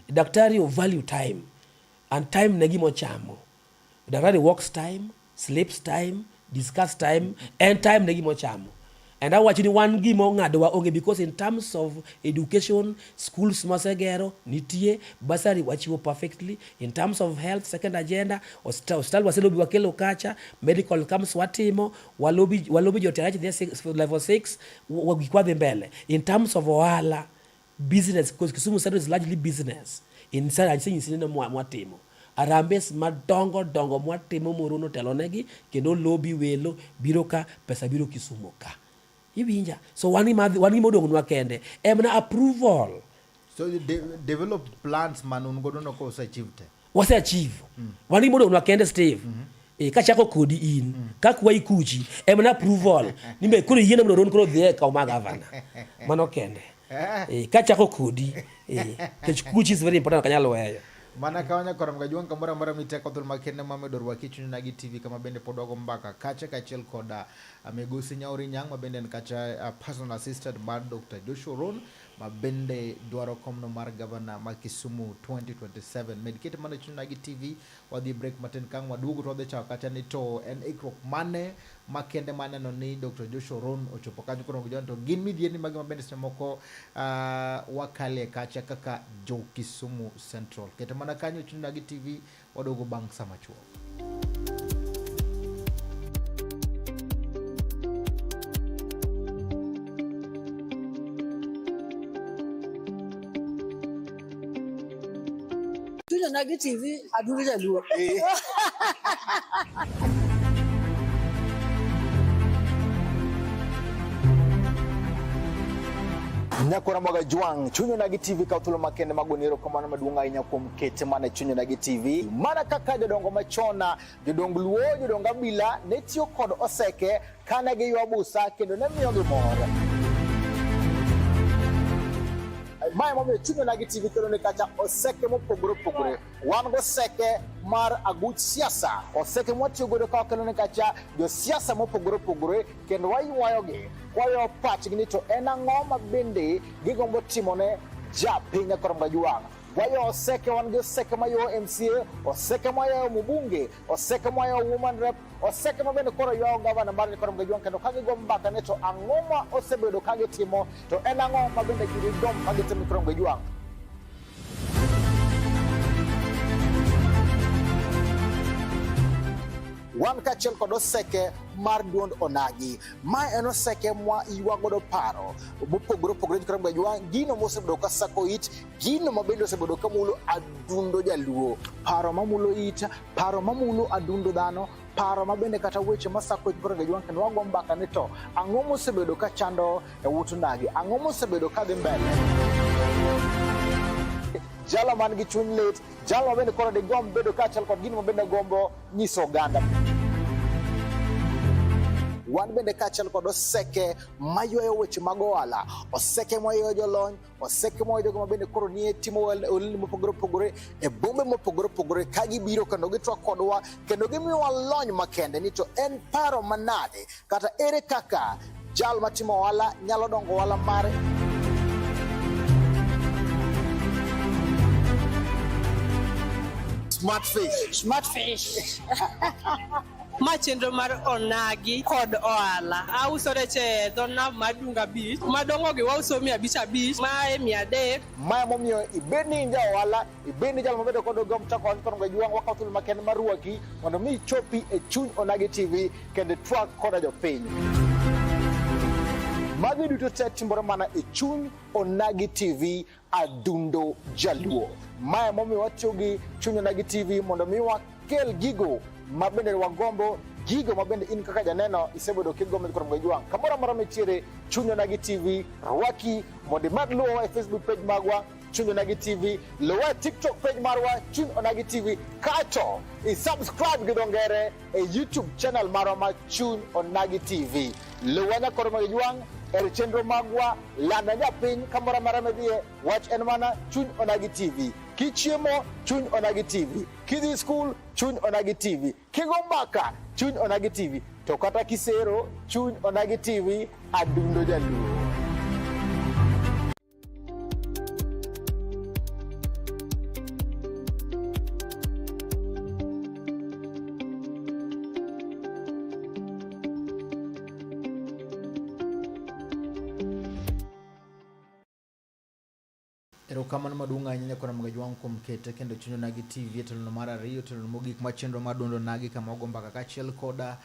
Daktari o value time. And time ne gima ochamo. Daktari works time, sleeps time, discuss time, en time ne gima ochamo. And awacho ni wan gima ong'adowa onge because in terms of education, schools masegero nitie, bursary wachiwo perfectly. In terms of health, second agenda, hospital waselobi wakelo kacha, medical camps watimo, walobi jo TRH dhi level 6, gik wadhi mbele. In terms of ohala, business, because Kisumu Central is largely business. In asenyisi ni mwatimo. Harambees madongo dongo mwatimo Morono telonegi kendo lobby welo biro ka pesa biro Kisumu ka. Iwinja? So wan gima odong'nwa kende en mana approval. So develop plans man un godo no kose achieve te. Wase achieve. Wan gima odong'nwa kende, Steve. Kachako kodi in, kakwayi kuchi, en mana approval. Nimbe koro yiene mondo Ron koro dhi e kaw ma gavana. Mano kende. Kachako kodi, nikech kuchi is very important ok anyal weyo. Mana ka wanya koro mga kamoro amora miteko thul makende mamedo rwaki chuny nagi TV kama bende pod wago mbaka kacha kaachiel kod migosi Nyauri Nyang' ma bende en kacha personal assistant mar Dr. Joshua Ron. ma bende dwaro komno mar gavana ma Kisumu 2027. Med kete mana e chuny Onagi TV, wadhi e break matin kang' waduogo to wadhi chako kacha ni to en ikruok mane makende maneno ni Dr. Joshua Oron ochopo kanyo koro gijon to gin midhierni mage ma bende seche moko wakale kacha kaka jo Kisumu Central. Kete mana kanyo e chuny Onagi TV, waduogo bang' sama chuok. Chuny Onagi TV adundo jaluo. Nyakora Mwaga Jwang', Chuny Onagi TV kawo thuolo makende mag goni erokamano maduong' ahinya kuom kete mana e Chuny Onagi TV. Mana kaka jodongo machon, jodong Luo, jodong Abila ne tiyo kod oseke kane giywa busa kendo ne miyogi mor. Mae momiyo Chuny Onagi TV kelo ni kacha oseke mopogore opogore. Wan goseke mar aguch siasa, oseke mwatiyo godo ka wakelo ni kacha josiasa mopogore opogore kendo waywayogi kwayo pachgi ni to en ang'o ma bende gigombo timone japiny Nyakwar Mgajwang'. Wayo oseke, wan gi oseke mayo MCA, oseke mayo mbunge, oseke mayo woman rep, oseke ma bende koro ywayo gavana mar Nyakwar Mgajwang' kendo ka gigo mbaka ni to ang'o ma osebedo ka gitimo to en ang'o ma bende gigomb ka gitimo Nyakwar Mgajwang'. Wan kaachiel kod oseke mar duond Onagi. Ma en oseke mwa ywa godo paro mopogore opogore nyikwa Ramogi Ajwang', gino mosebedo ka sako it, gino ma bende osebedo ka mulo adundo jaluo, paro mamulo it, paro mamulo adundo dhano, paro ma bende kata weche masako it nyikwa Ramogi Ajwang', kendo wago mbaka ni to ang'o mosebedo ka chando e ut onagi, ang'o mosebedo ka dhi mbele. Jalo man gi chuny lit, jalo ma bende koro digomb bedo kaachiel kod gino ma bende gombo nyiso oganda. Wan bende kaachiel kod oseke maywayo weche mag ohala, oseke maywayo jolony, oseke maywayo jogo ma bende koro nie timo ohelni mopogore opogore e bombe mopogore opogore ka gibiro kendo gitwak kodwa kendo gimiyowa lony makende ni to en paro manade kata ere kaka jal matimo ohala nyalo dongo ohala mare. Smart fish. Smart fish. Ma chenro mar onagi kod ohala. Auso rech e dho nam mar Dunga Beach. Madongo gi wauso 550, mae 300. Mae momiyo ibed ni in ja ohala, ibed ni jal mabedo kod ogom chako kod Ngwejwang' wakawo thuolo makende mar rwaki mondo mi ichopi e chuny Onagi TV kendo itwak koda jopiny. Magi duto te timore mana e chuny Onagi TV Adundo Jaluo. Mae momiyo watiyo gi chuny Onagi TV mondo mi wakel gigo ma bende wagombo, gigo ma bende in kaka janeno isebedo kigombo kod Ngwejwang'. Kamoro amora mitiere, chuny Onagi TV rwaki mondo imed luwowa e Facebook page magwa Chuny Onagi TV, luwa e TikTok page marwa Chuny Onagi TV, kato i subscribe gi dho ngere e YouTube channel marwa ma Chuny Onagi TV. Luwa nyakoro mag jwang' e chenro magwa, landa japiny kamoro amora midhiye, wach en mana Chuny Onagi TV. Kichiemo, Chuny Onagi TV. Kidhi skul, Chuny Onagi TV. Kigo mbaka, Chuny Onagi TV. To kata kisero, Chuny Onagi TV, adundo jaluo. Erokamano maduong' ahinya nyakora Magajwang' kuom kete kendo chuny Onagi TV e tielo mar ariyo, tielo mogik ma chenro mar duond Onagi kama wago mbaka kaachiel koda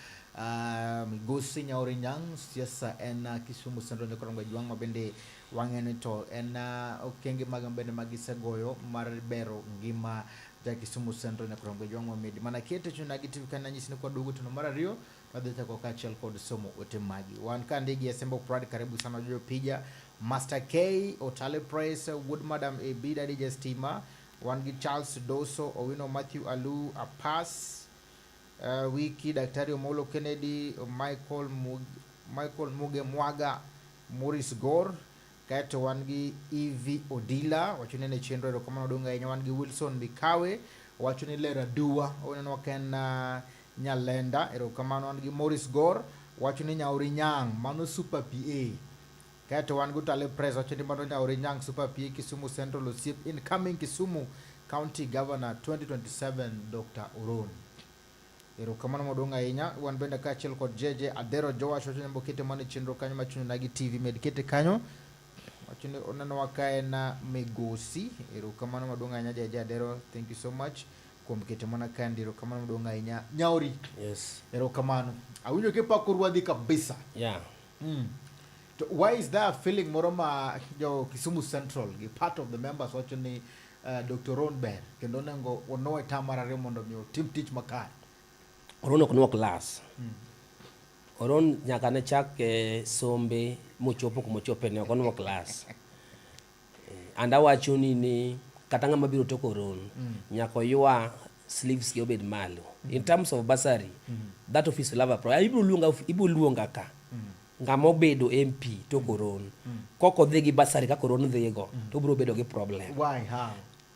Migosi Nyaori Nyang', siasa en Kisumu Central nyakora Magajwang' ma bende wang'eyo ni to en okenge mag bende ma gisegoyo mar bero ngima ja Kisumu Central nyakora Magajwang' mamedi. Mana kete chuny Onagi TV kane anyisi ni kwaduogo tielo mar ariyo wadhi chako kaachiel kod somo ote magi. Wan ka ndigi Asembo Pride, karibu sana Jojo Pija, Master K, Otale Press, Wood Madam AB, Daddy Justima, wan gi Charles Doso, Owino Matthew Alu, Apas, Wiki, Daktari Omolo Kennedy, Michael, Mug, Michael Muge Mwaga, Maurice Gor, kaeto wan gi EV Odila, wacho ni en e chenro, erokamano maduong' ahinya. Wan gi Wilson Mikawe, wacho ni ler aduwa, oneno ka en Nyalenda, erokamano. Wan gi Maurice Gor, wacho ni Nyauri Nyang', mano Super PA. Kaeto wan gi Utale Press wacho ni mano Nyauri Nyang' Super PA Kisumu Central Osiep incoming Kisumu County Governor 2027 Dr. Oron. Erokamano maduong' ahinya. Wan bende kaachiel kod JJ Adhero Joash wacho ni bokete mana e chenro kanyo ma Chuny Onagi TV med kete kanyo. Wacho ni onenowa ka en migosi. Erokamano maduong' ahinya JJ Adhero. Thank you so much kuom kete mana kaendi. Erokamano maduong' ahinya. Nyauri. Yes. Erokamano. Awinjo kipako ruadhi kabisa. Yeah. To why is there a feeling moro ma jo Kisumu Central gi part of the members wacho ni Dr. Ron ber kendo onego onuo tam mar ariyo mondo mi otim tich makare? Oron ok nuo klas. Oron nyaka ne chak sombe mochopo kuma ochope ne ok onuo klas. And awacho ni kata ng'ama biro toko Oron nyaka oywa sleeves gi obed malo. In terms of bursary, that office will have a problem. Ibiro luonga ka. Ng'ama obedo MP tok Oron. Kok odhi gi bursary kaka Oron dhigo, to obiro bedo gi problem. Why? How?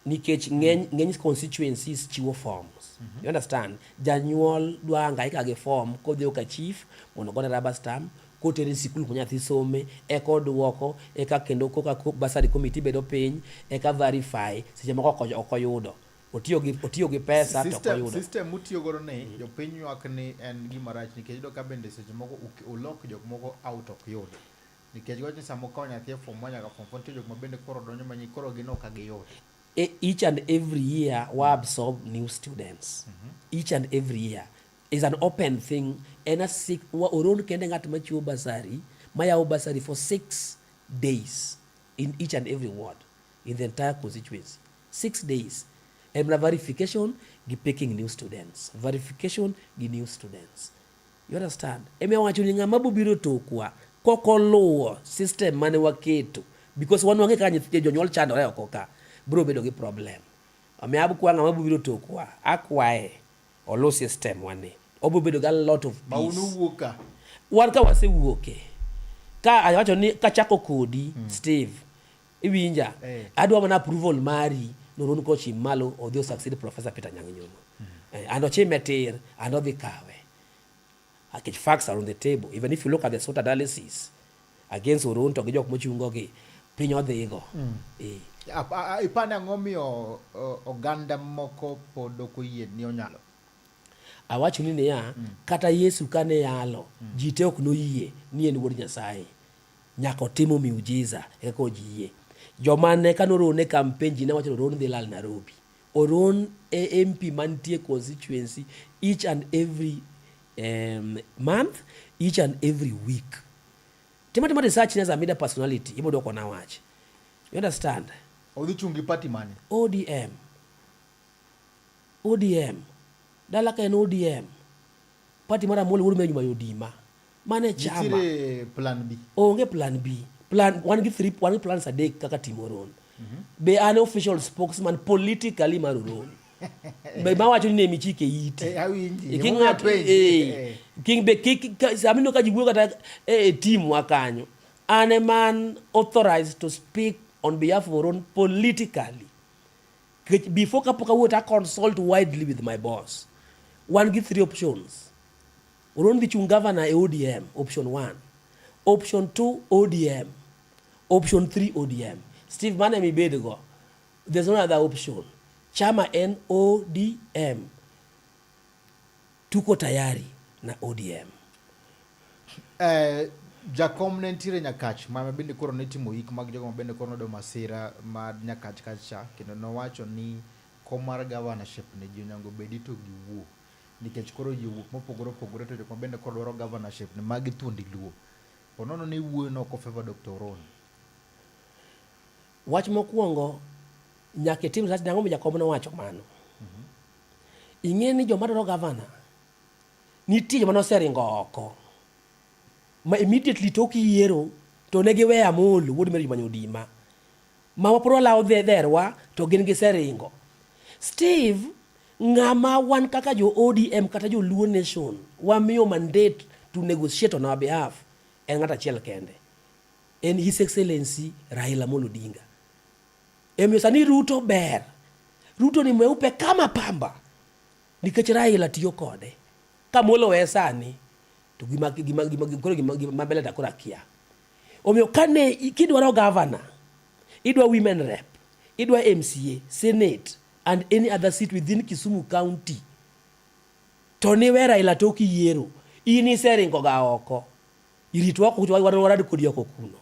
Nikech ng'eny constituencies chiwo forms. You understand? Janyuol dwa hangaika gi form kodhi ka chief mondo ogone rubber stamp, kotere sikul kuma nyathi some, eka oduoko, eka kendo koka bursary committee bedo piny, eka verify, seche moko ok oyudo. Otiyo gi pesa to ok oyudo. System mutiyo godo ni jopiny ywak ni en gima rach nikech iyudo ka bende seche moko ulok jok moko out ok yud. Nikech giwacho ni sama ukawo nyathi e form 1 nyaka form 4 nitie jok ma bende koro donjo manyi koro gin ok giyud. Each and every year we absorb new students. Each and every year is an open thing. En a six, wa Oron kende ng'at machiwo bursary, mayawo bursary for 6 days in each and every ward in the entire constituency. 6 days. En mana verification gi picking new students. Verification gi new students. You understand? Ema wacho ni ng'ama bobiro tokwa kokoluwo system mane waketo because wan wang'e kaka nyithindo jonyuol chandore oko ka biro bedo gi problem. Omiyo abkwa ng'ama bobiro tokwa akwaye oluw system wani. Obiro bedo gi a lot of Ma un peace. uwuok ka. Wan ka wasewuoke ka awacho ni kachako kodi Steve iwinja adwa mana approval mari noron kochim malo odhi o succeed Professor Peter Anyang' Nyong'o. And ochime tir and odhi kawe. Nikech facts are on the table. Even if you look at the SWOT analysis against Oron to gi jok mochungo gi piny odhigo. Ipani ang'o miyo oganda moko pod ok oyie ni onyalo? Awacho ni niya, kata Yesu kane yalo, ji te ok noyie ni en wuod Nyasaye. Nyaka otimo miujiza eka ji yie. Joma ne kane Oron e campaign ji ne wacho ni Oron dhi lal Nairobi. Oron e MP mantie constituency each and every month, each and every week. Tima tima research as a media personality, ibo dwoko na wach. You understand? Odhi chung' gi party mane? ODM. ODM. Dala ka en ODM. Party mar Amolo wuod Menyuma Yodima. Mane chama. Nitiere plan B. Onge plan B. Plan wan gi three, wan gi plans adek kaka team Oron. Be an official spokesman politically mar Oron. Be mawacho ni ne michike iti. Awinji. Ki ng'ato king be kik samino ka ji wuoyo kata e team wa kanyo. An a man authorized to speak on behalf of Oron politically. Before kapok awuoyo to I consult widely with my boss. Wan gi three options. Oron dhi chung governor e ODM, option 1. Option 2, ODM. Option 3, ODM. Steve, mane mibedgo. There's no other option. Chama en ODM. Tuko tayari na ODM. Jakom ne nitiere Nyakach ma bende koro ne timo yik mag jogo ma bende koro noyudo masira mar Nyakach kacha kendo nowacho ni kom mar governorship ni ji onego bedi to giwuo nikech koro ji owuok mopogore opogore to jok ma bende koro dwaro governorship ni magi thuondi Luo. Po nono ni wuoyo no ok ofavor Dr. Oron. Wach mokwongo nyaka itim research nang'o ma jakom nowacho mano. Ing'e ni joma dwaro governor nitie joma noseringo oko ma immediately tok yiero to ne giweyo Amolo wuod Mary Manyo Odima ma wapod walawo dherwa to gin giseringo. Steve, ng'ama wan kaka jo ODM kata jo Luo Nation wamiyo mandate to negotiate on our behalf en ng'at achiel kende. En His Excellency Raila Amolo Odinga. Emiyo sani Ruto ber. Ruto ni mweupe kama pamba. Nikech Raila tiyo kode. Ka Amolo owe sani to gima mbele to koro akia. Omiyo kane kidwaro governor, idwa women rep, idwa MCA, senate and any other seat within Kisumu County, to niwe Raila tok yiero, in iseringo ga oko. Iritwa oko warad kodi oko kuno.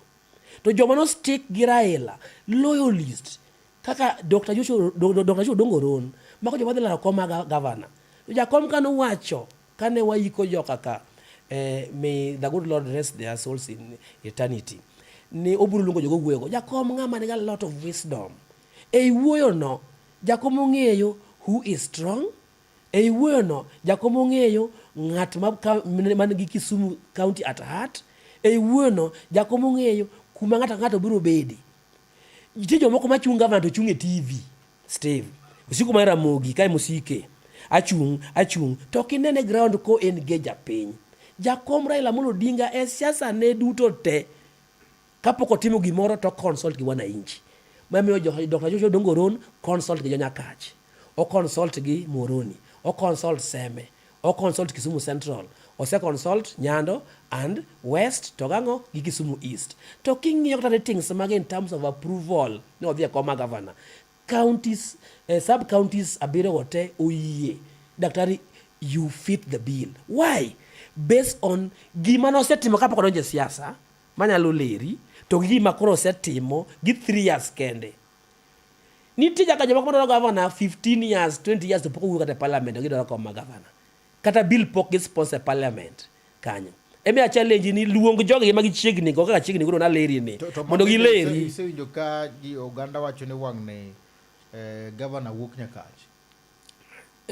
To joma no stick gi Raila, loyalist, kaka Dr. Joshua, Dr. Joshua Odongo Oron, mago joma dhi laro kom ma gavana. To jakom kane owacho, kane waiko joka ka, eh, may the good Lord rest their souls in eternity, ni obiro luongo jogo wuoyogo. Jakom ng'ama nigi a lot of wisdom. Ei wuoyono, jakom ong'eyo who is strong. Ei wuoyono, jakom ong'eyo ng'at ma, man gi Kisumu County at heart. Ei wuoyono, jakom ong'eyo kuma ng'ato ka ng'ato biro bede. Nitie jomoko machung' gavana to chung' e TV. Steve, osiko mar Ramogi kae mosike. Achung', achung'. To ok inene ground ko engage japiny. Jakom Raila Amolo Odinga e siasa ne duto te. Kapok otimo gimoro to consult gi wananchi. Mamiyo Dr. Joshua Odongo Oron consult gi Jonyakach. O consult gi Muhoroni. O consult Seme. O consult Kisumu Central. Ose consult Nyando and West to gang'o gi Kisumu East. To king'iyo kata ratings mage in terms of approval ni odhi e kom ma governor. Counties, sub counties abiriyo go te oyie. Daktari, you fit the bill. Why? Based on gima nosetimo kapok odonjo e siasa manyalo leri to gi gima koro osetimo gi 3 years kende. Nitie nyaka jomoko madwaro gavana 15 years, 20 years to pok owuok kata e parliament to gidwaro kom ma gavana. Kata bill pok gi sponsor e parliament kanyo. Emi a challenge ni luong jogi ma gichiegni go kaka chiegni godo naleri ni To, to mondo mabende gileri. Isewinjo ka ji oganda wacho ni wang'ni gavana wuok Nyakach.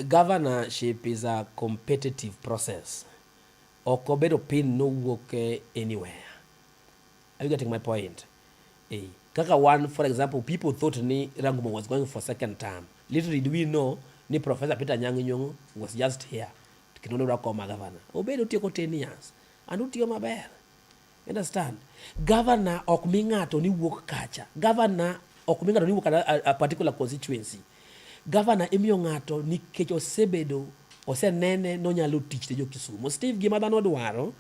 Governorship is a competitive process. Ok obedo pin nowuok anywhere. Are you getting my point? Eh. Kaka one, for example, people thought ni Rangumo was going for second term. Little did we know ni Professor Peter Anyang' Nyong'o was just here. Kendo nodwa koma governor. Obedo otieko 10 years. And otiyo maber. You understand? Governor ok mi ng'ato ni wuok kacha. Governor ok mi ng'ato ni wuok a particular constituency. Governor imiyo ng'ato nikech osebedo, osenene nonyalo tich ne jo Kisumu. Steve, gima dhano dwaro,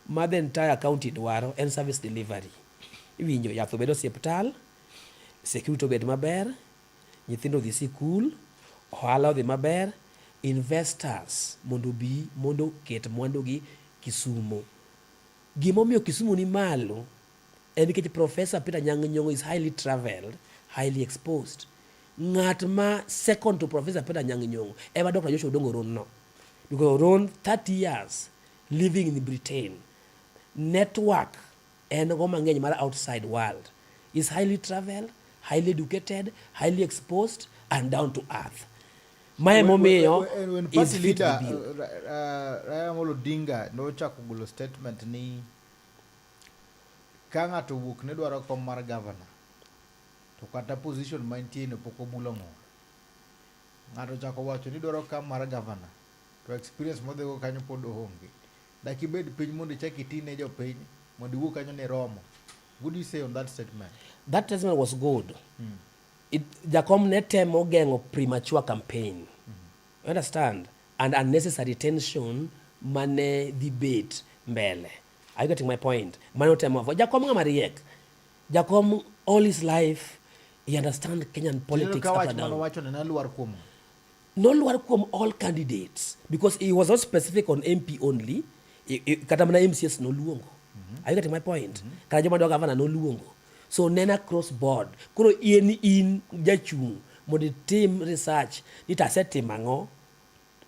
ma the entire county dwaro, en service delivery. Iwinjo, yath obed osiptal, security obed maber, nyithindo odhi sikul, ohala odhi maber, investors mondo obi mondo oket mwandugi Kisumu. Gimomiyo Kisumu ni malo en nikech Professor Peter Anyang' Nyong'o is highly traveled, highly exposed. Ng'at ma second to Professor Peter Anyang' Nyong'o ema Dr. Joshua Odongo Oron no. Because Oron 30 years living in Britain. Network en go mang'eny mar outside world. Is highly traveled, highly educated, highly exposed and down to earth. Mae momiyo When is party fit leader the bill. Raila Amolo Odinga nochako golo statement ni ka ng'ato owuok ne dwaro kom mar governor to kata position ma entie no pok obulo ng'or. Ng'ato ochako wacho ni dwaro kom mar governor to experience modhigo kanyo pod oonge. Dak ibed piny mondo ichak iti ne jopiny mondo iwuog kanyo ni romo. What do you say on that statement? That statement was good. Jakom ne temo geng'o premature campaign. You understand? And unnecessary tension mane dhi bet mbele. Are you getting my point? Mane otemo avoid. Jakom ng'ama riek. Jakom all his life he understand Kenyan politics ka up wach and down. mane owacho ne nolwar kuom Nolwar kuom all candidates because he was not specific on MP only. Kata mana MCS noluongo. Are you getting my point? Kata joma dwa governor noluongo. So nena across board. Koro in jachung' mondo itim research ni to asetimo ang'o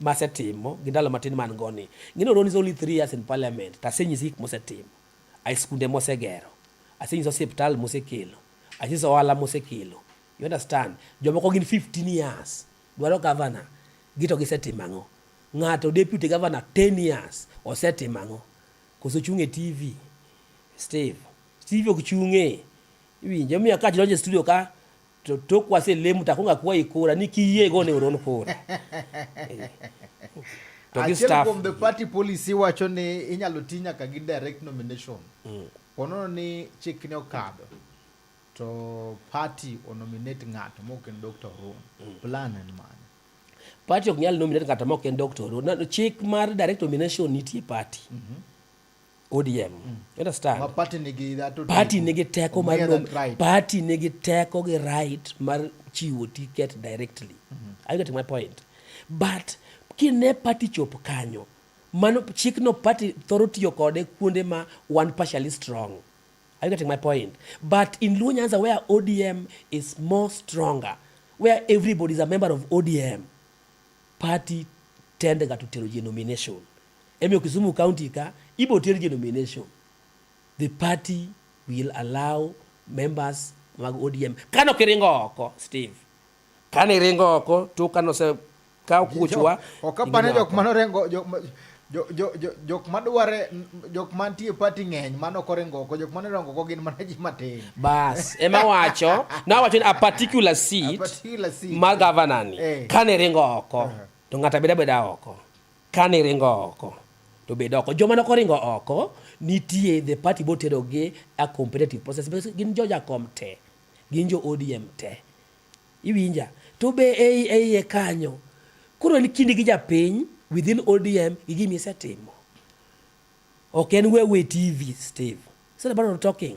masetimo gi ndalo matin man go ni. Ng'eno Oron is only 3 years in parliament to asenyisi gik mosetimo. Ai skunde mosegero. Asenyiso osiptal mosekelo. Asenyiso ohala mosekelo. You understand? Jomoko gin 15 years. Dwaro governor. Gito gisetimo ang'o? Ng'ato deputy governor 10 years. Osetimo ang'o? Koso chung' e TV. Steve. Steve ok chung'e. Iwinjo? Omiyo ka donjo e studio ka to tok waselemo to akwongo akwayi kura ni kiyie gone Oron kura. To gi Achiel staff. kuom the party policy wacho ni inyalo ti nyaka gi direct nomination. Ponono ni chik ne okadho to party onominate ng'ato mok en Dr. Oron. Plan en mane? Party ok nyal nominate ng'ato mok en Dr. Oron. Chik mar direct nomination nitie party. ODM. You understand? Ma party nigi that Party nigi teko mar Omiye nom- that right. party nigi teko gi right mar chiwo ticket directly. Are you getting my point? But kine party chop kanyo, mano chikno party thoro tiyo kode kuonde ma one partially strong. Are you getting my point? But in Luo Nyanza where ODM is more stronger, where everybody is a member of ODM, party tend ga to tero ji nomination. Emiyo Kisumu County ka ibo ter ji nomination. The party will allow members mag ODM. Kano kiringo oko, Steve. Kane iringo oko to kano se kaw kuchwa. Ok apane jok manorengo jok madware jok mantie party ng'eny mano ok oringo oko jok manoringo oko gin mana ji matin. Bas, ema wacho, nawacho ni a particular seat, A particular seat. mar governor ni Eh. kane ringo oko to ng'ato beda beda oko. Kane ringo oko to bed oko. Joma nok oringo oko nitie the party botero gi a competitive process because gin jo jakom te, gin jo ODM te. Iwinja? To be ei eiye kanyo koro en kindi gi japiny within ODM gi gima isetimo. Ok en we we TV, Steve. It's not about talking.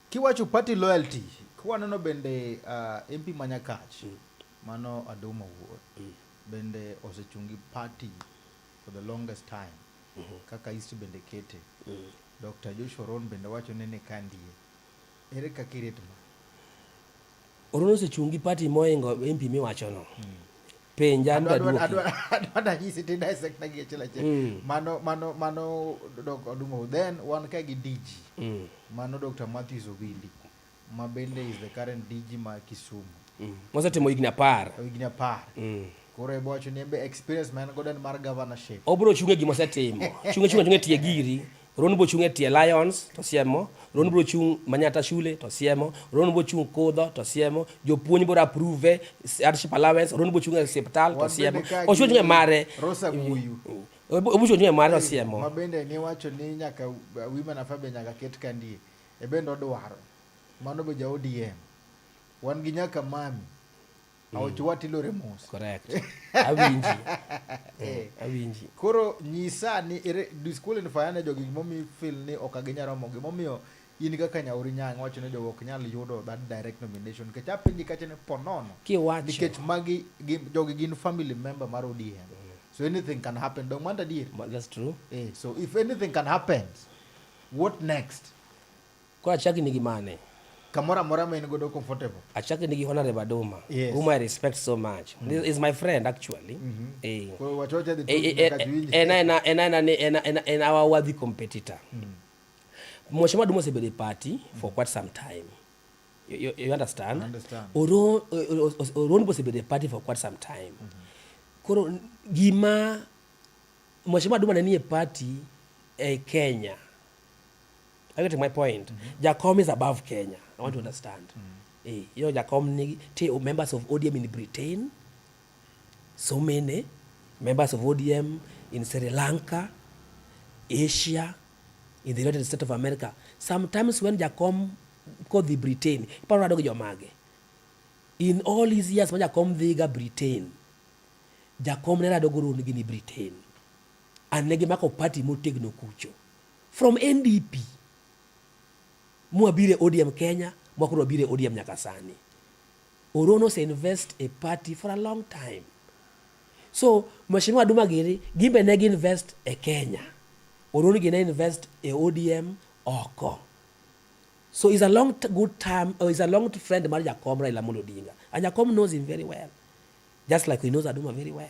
Kiwacho party loyalty, kwaneno bende MP ma Nyakach, mano Aduma Owuor, bende osechung' gi party for the longest time, kaka history bende kete. Dr. Joshua Ron bende wacho ni ne kandie. Ere kaka iret ma? Oron osechung' gi party moingo MP miwachono. Penja an Adwa daduoki. adwa nanyisi to dissect na gi achiel achiel. Mano Dr. Aduma Owuor. Then wan ka gi DG. Mano Dr. Matthews Owili, ma bende is the current DG ma Kisumu. Mosetimo higni 10. Higni 10. Koro ebo wacho ni embe experience ma en godo en mar governorship. Obiro chung' e gima osetimo. Chung' chung' chung' e tie giri. Ron biro chung' e tie Lions to siemo. Ron biro chung' Manyata Shule to siemo. Ron biro chung' Kudho to siemo. Jopuonj biro approve hardship allowance. Ron biro chung' e osiptal to Wan siemo. bende ka Ochung' gi e mare. Rosa Guyu. Obiro chung' e mare to siemo. Ma bende niwacho ni nyaka women affairs be nyaka ket kandie. E bende odwaro. Mano be ja ODM. Wan gi nyaka mami. Aoch watilore mos. Correct. Awinji. Eh. Awinji. Koro nyisa ni ere disqualify ane jogi gimomiyo feel ni ok ginyal romo gimomiyo in kaka Nyauri Nyang' wacho ni jogo ok nyal yudo that direct nomination nikech apenji kacha ni ponono Kiwacho. nikech magi jogi gin family member mar ODM so anything can happen dong mano adier. But that's true. So if anything can happen, what next? Koro achaki nigi mane? Kamoro amora ma in godo comfortable. Achaki nigi Honorable Aduma, Yes. whom I respect so much. This is my friend actually. Eh. Koro wach wacha dhi Eh, tugo eh, nyaka eh, jiwinj. en aena en aena ni en en en our worthy competitor. Mheshimiwa Aduma osebedo e party for quite some time. You understand? I understand. Oron be osebedo e party for quite some time. Koro gima Mheshimiwa Aduma ne nie party e Kenya. Are you getting my point? Jakom is above Kenya. I want to understand. Jakom ni te members of ODM in Britain, so many members of ODM in Sri Lanka, Asia, in the United States of America. Sometimes when Jakom kodhi Britain, iparo rado gi jomage. In all his years ma Jakom dhiga Britain, Jakom ne rado go gi ni Britain. And ne gimako party motegno kucho. From NDP, mwabire ODM Kenya, mwakoro wabire ODM nyaka sani. Orono ose invest a party for a long time. So, Mheshimiwa Aduma giri, gimbe ne gi invest e Kenya. Orono gi ne invest e ODM oko. So he's a long good time, or he's a long friend mar Jakom Raila Amolo Odinga. And Jakom knows him very well. Just like he knows Aduma very well.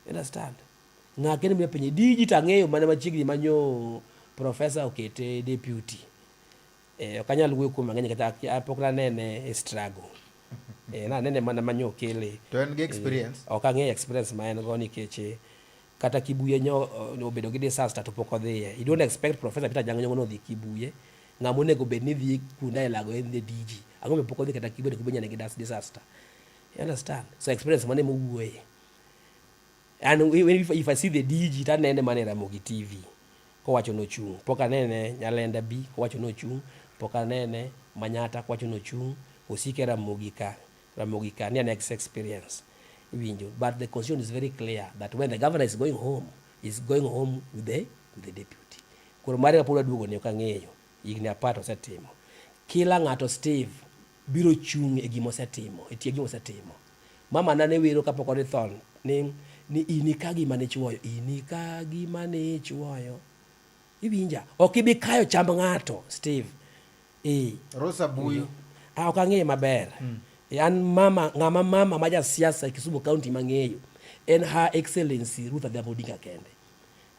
You understand? Ng'a kendo miyo penye DG to ang'eyo mana machiegni manyo professor okete deputy. Ok anyal wuoyo kuom mang'eny kata pok nanene e struggle. Nanene mana manyo okele. To en gi experience? Ok ang'eyo experience ma en go nikech kata Kibuye nyo obedo gi disaster to pok odhiye. You don't expect Professor Peter Anyang' Nyong'o nodhi Kibuye. Ng'ama onego bed ni dhi kuonde aila go en the DG. Ang'o momiyo pok odhi kata Kibuye to Kibuye nigi disaster. You understand? So experience mane mowuoye. And if I see the DG to anene mana e Ramogi TV kowacho nochung'. Pok anene Nyalenda B kowacho nochung', pok anene Manyata kowacho nochung', osike Ramogi ka, Ramogi ka ni an ex experience. Iwinjo. But the constitution is very clear that when the governor is going home, he's going home with the deputy. Koro mare kapod aduogo ni ok ang'eyo. Higni 10 to osetimo. Kila ng'ato, Steve, biro chung' e gima osetimo, e tie gima osetimo. Mama na ne wero kapok odhi tho ni inika gima nichuoyo, inika gima nichuoyo. Iwinja? Ok ibi kayo chamb ng'ato, Steve. Eh. Rosa Buyu. Ah, ok ang'eye maber. An mama, ng'ama mama ma jasiasa e Kisumu County mang'eyo en Her Excellency Ruth Adhiambo Odinga kende.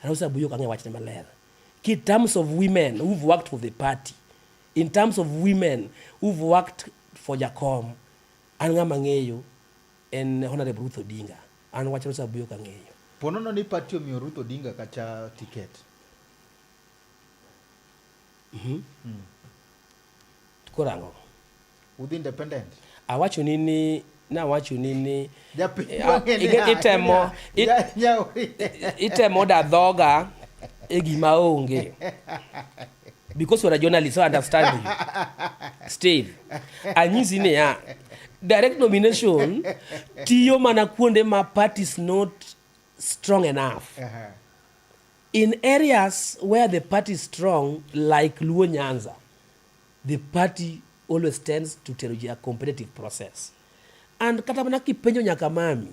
Rosa Buyu ok ang'eyo wachne maler. In terms of women who've worked for the party, in terms of women who've worked for Jakom, an ng'ama ng'eyo en Honorable Ruth Odinga. An wach Rosa Buyu ok ang'eyo. Ponono ni party omiyo Ruth Odinga kacha ticket. Koro ang'o? Udhi independent. Awacho ni nawacho ni Japiny Ah, itemo da dhoga e gima onge. Because you're a journalist, so I understand you. Steve, anyisi niya, direct nomination tiyo mana kuonde ma party is not strong enough. In areas where the party is strong, like Luo Nyanza, the party always tends to tero ji a competitive process. And kata mana kipenjo nyaka mami,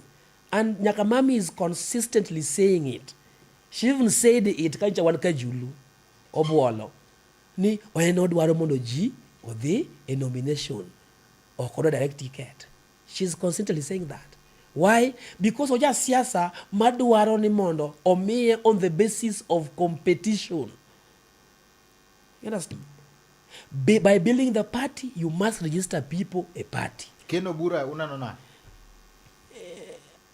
and nyaka mami is consistently saying it. She even said it kancha wan Kajulu, Obwolo, ni en odwaro mondo ji odhi e nomination, ok odwa direct ticket. She's consistently saying that. Why? Because oja siasa madwaro ni mondo omiye on the basis of competition. You understand? By building the party, you must register people a party. Keno Bura unano nade?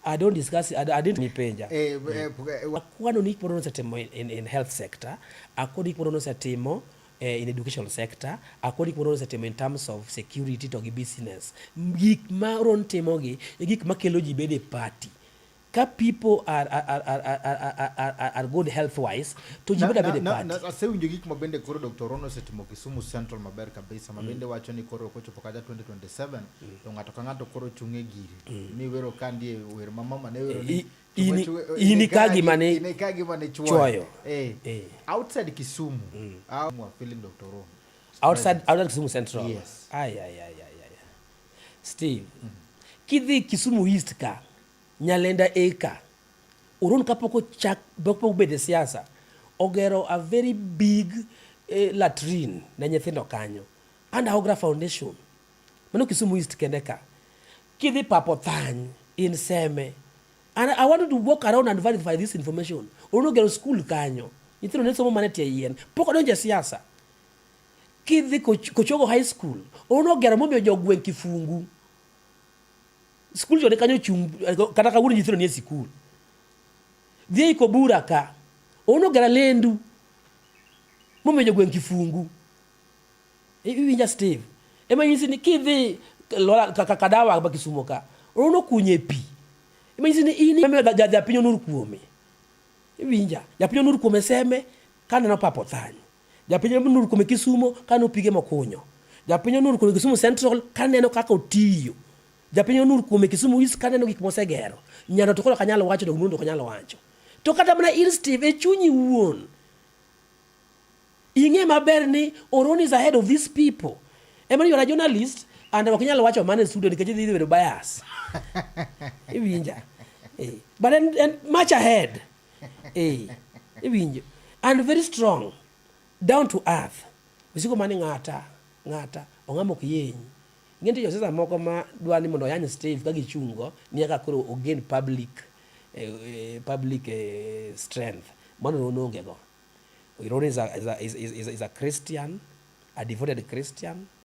I don't discuss it. I didn't mipenja. Eh. Akwano ni gik nosetimo in health sector, akwano gik moro nosetimo in education sector, akwano gik moro nosetimo in terms of security to gi business. Gik ma Ron timogi e gik makelo ji bedo e party. Ka people are good health wise, to ji bedo abeda e party. Asewinjo gik ma bende koro Dr. Rono osetimo Kisumu Central maber kabisa, ma bende wacho ni koro kochopo kacha 2027 to ng'ato ka ng'ato koro chung' e gire mi wero ka ndie wer ma mama ne wero ni Ini ka gima ne ini ka gima ne chuoyo. Chuoyo. Eh. Eh. Outside Kisumu, how you are feeling Dr. Rono? Outside Kisumu Central? Yes. Ay, ay, ay, ay, ay. Steve, kidhi Kisumu East ka, Nyalenda Eka, Oron kapok ochak kapok obedo e siasa, ogero a very big latrine ne nyithindo kanyo. Under Ogra Foundation. Mano Kisumu East kende ka. Kidhi Papo Thany in Seme. And I wanted to walk around and verify this information. Oron ogero school kanyo. Nyithindo ne somo mana e tie yien. Pok odonjo e siasa. Kidhi Kochogo High School, Oron ogero momiyo jogweng' kifungu. Skul jo ne kanyo chung' kata kawuono nyithindo nie sikul. Dhi ei Kobura ka, Oron ogero lendu momiyo jogweng' kifungu. Iwinja, Steve? Ema nyisi ni kidhi Lola Kadawa ma Kisumo ka, Oron okunye pi. Ema nyisi ni in ema japiny onur kuome. Iwinja? Japiny onur kuome Seme kaneno Papa Othany. Japiny onur kuome Kisumo kaneno pige mokunyo. Japiny onur kuome Kisumu Central kaneno kaka otiyo. Japiny onur kuome Kisumu East kaneno gik mosegero. Nyando to koro ok anyal wacho to gimoro to ok anyal wacho. To kata mana in, Steve, e chunyi wuon, ing'e maber ni Oron is ahead of these people. Ema ni you are a journalist and ok inyal wacho mano e studio nikech idhi bedo bias. Iwinja? Eh. But en much ahead. Eh. Iwinjo? And very strong. Down to earth. Osiko mani ng'ata, ng'ata, ong'ama ok yeny. Ing'e nitie josiasa moko ma dwa ni mondo oyany Steve ka gichung' go ni eka koro ogain public strength. Mano Ron onge go. Ron is a Christian, a devoted Christian.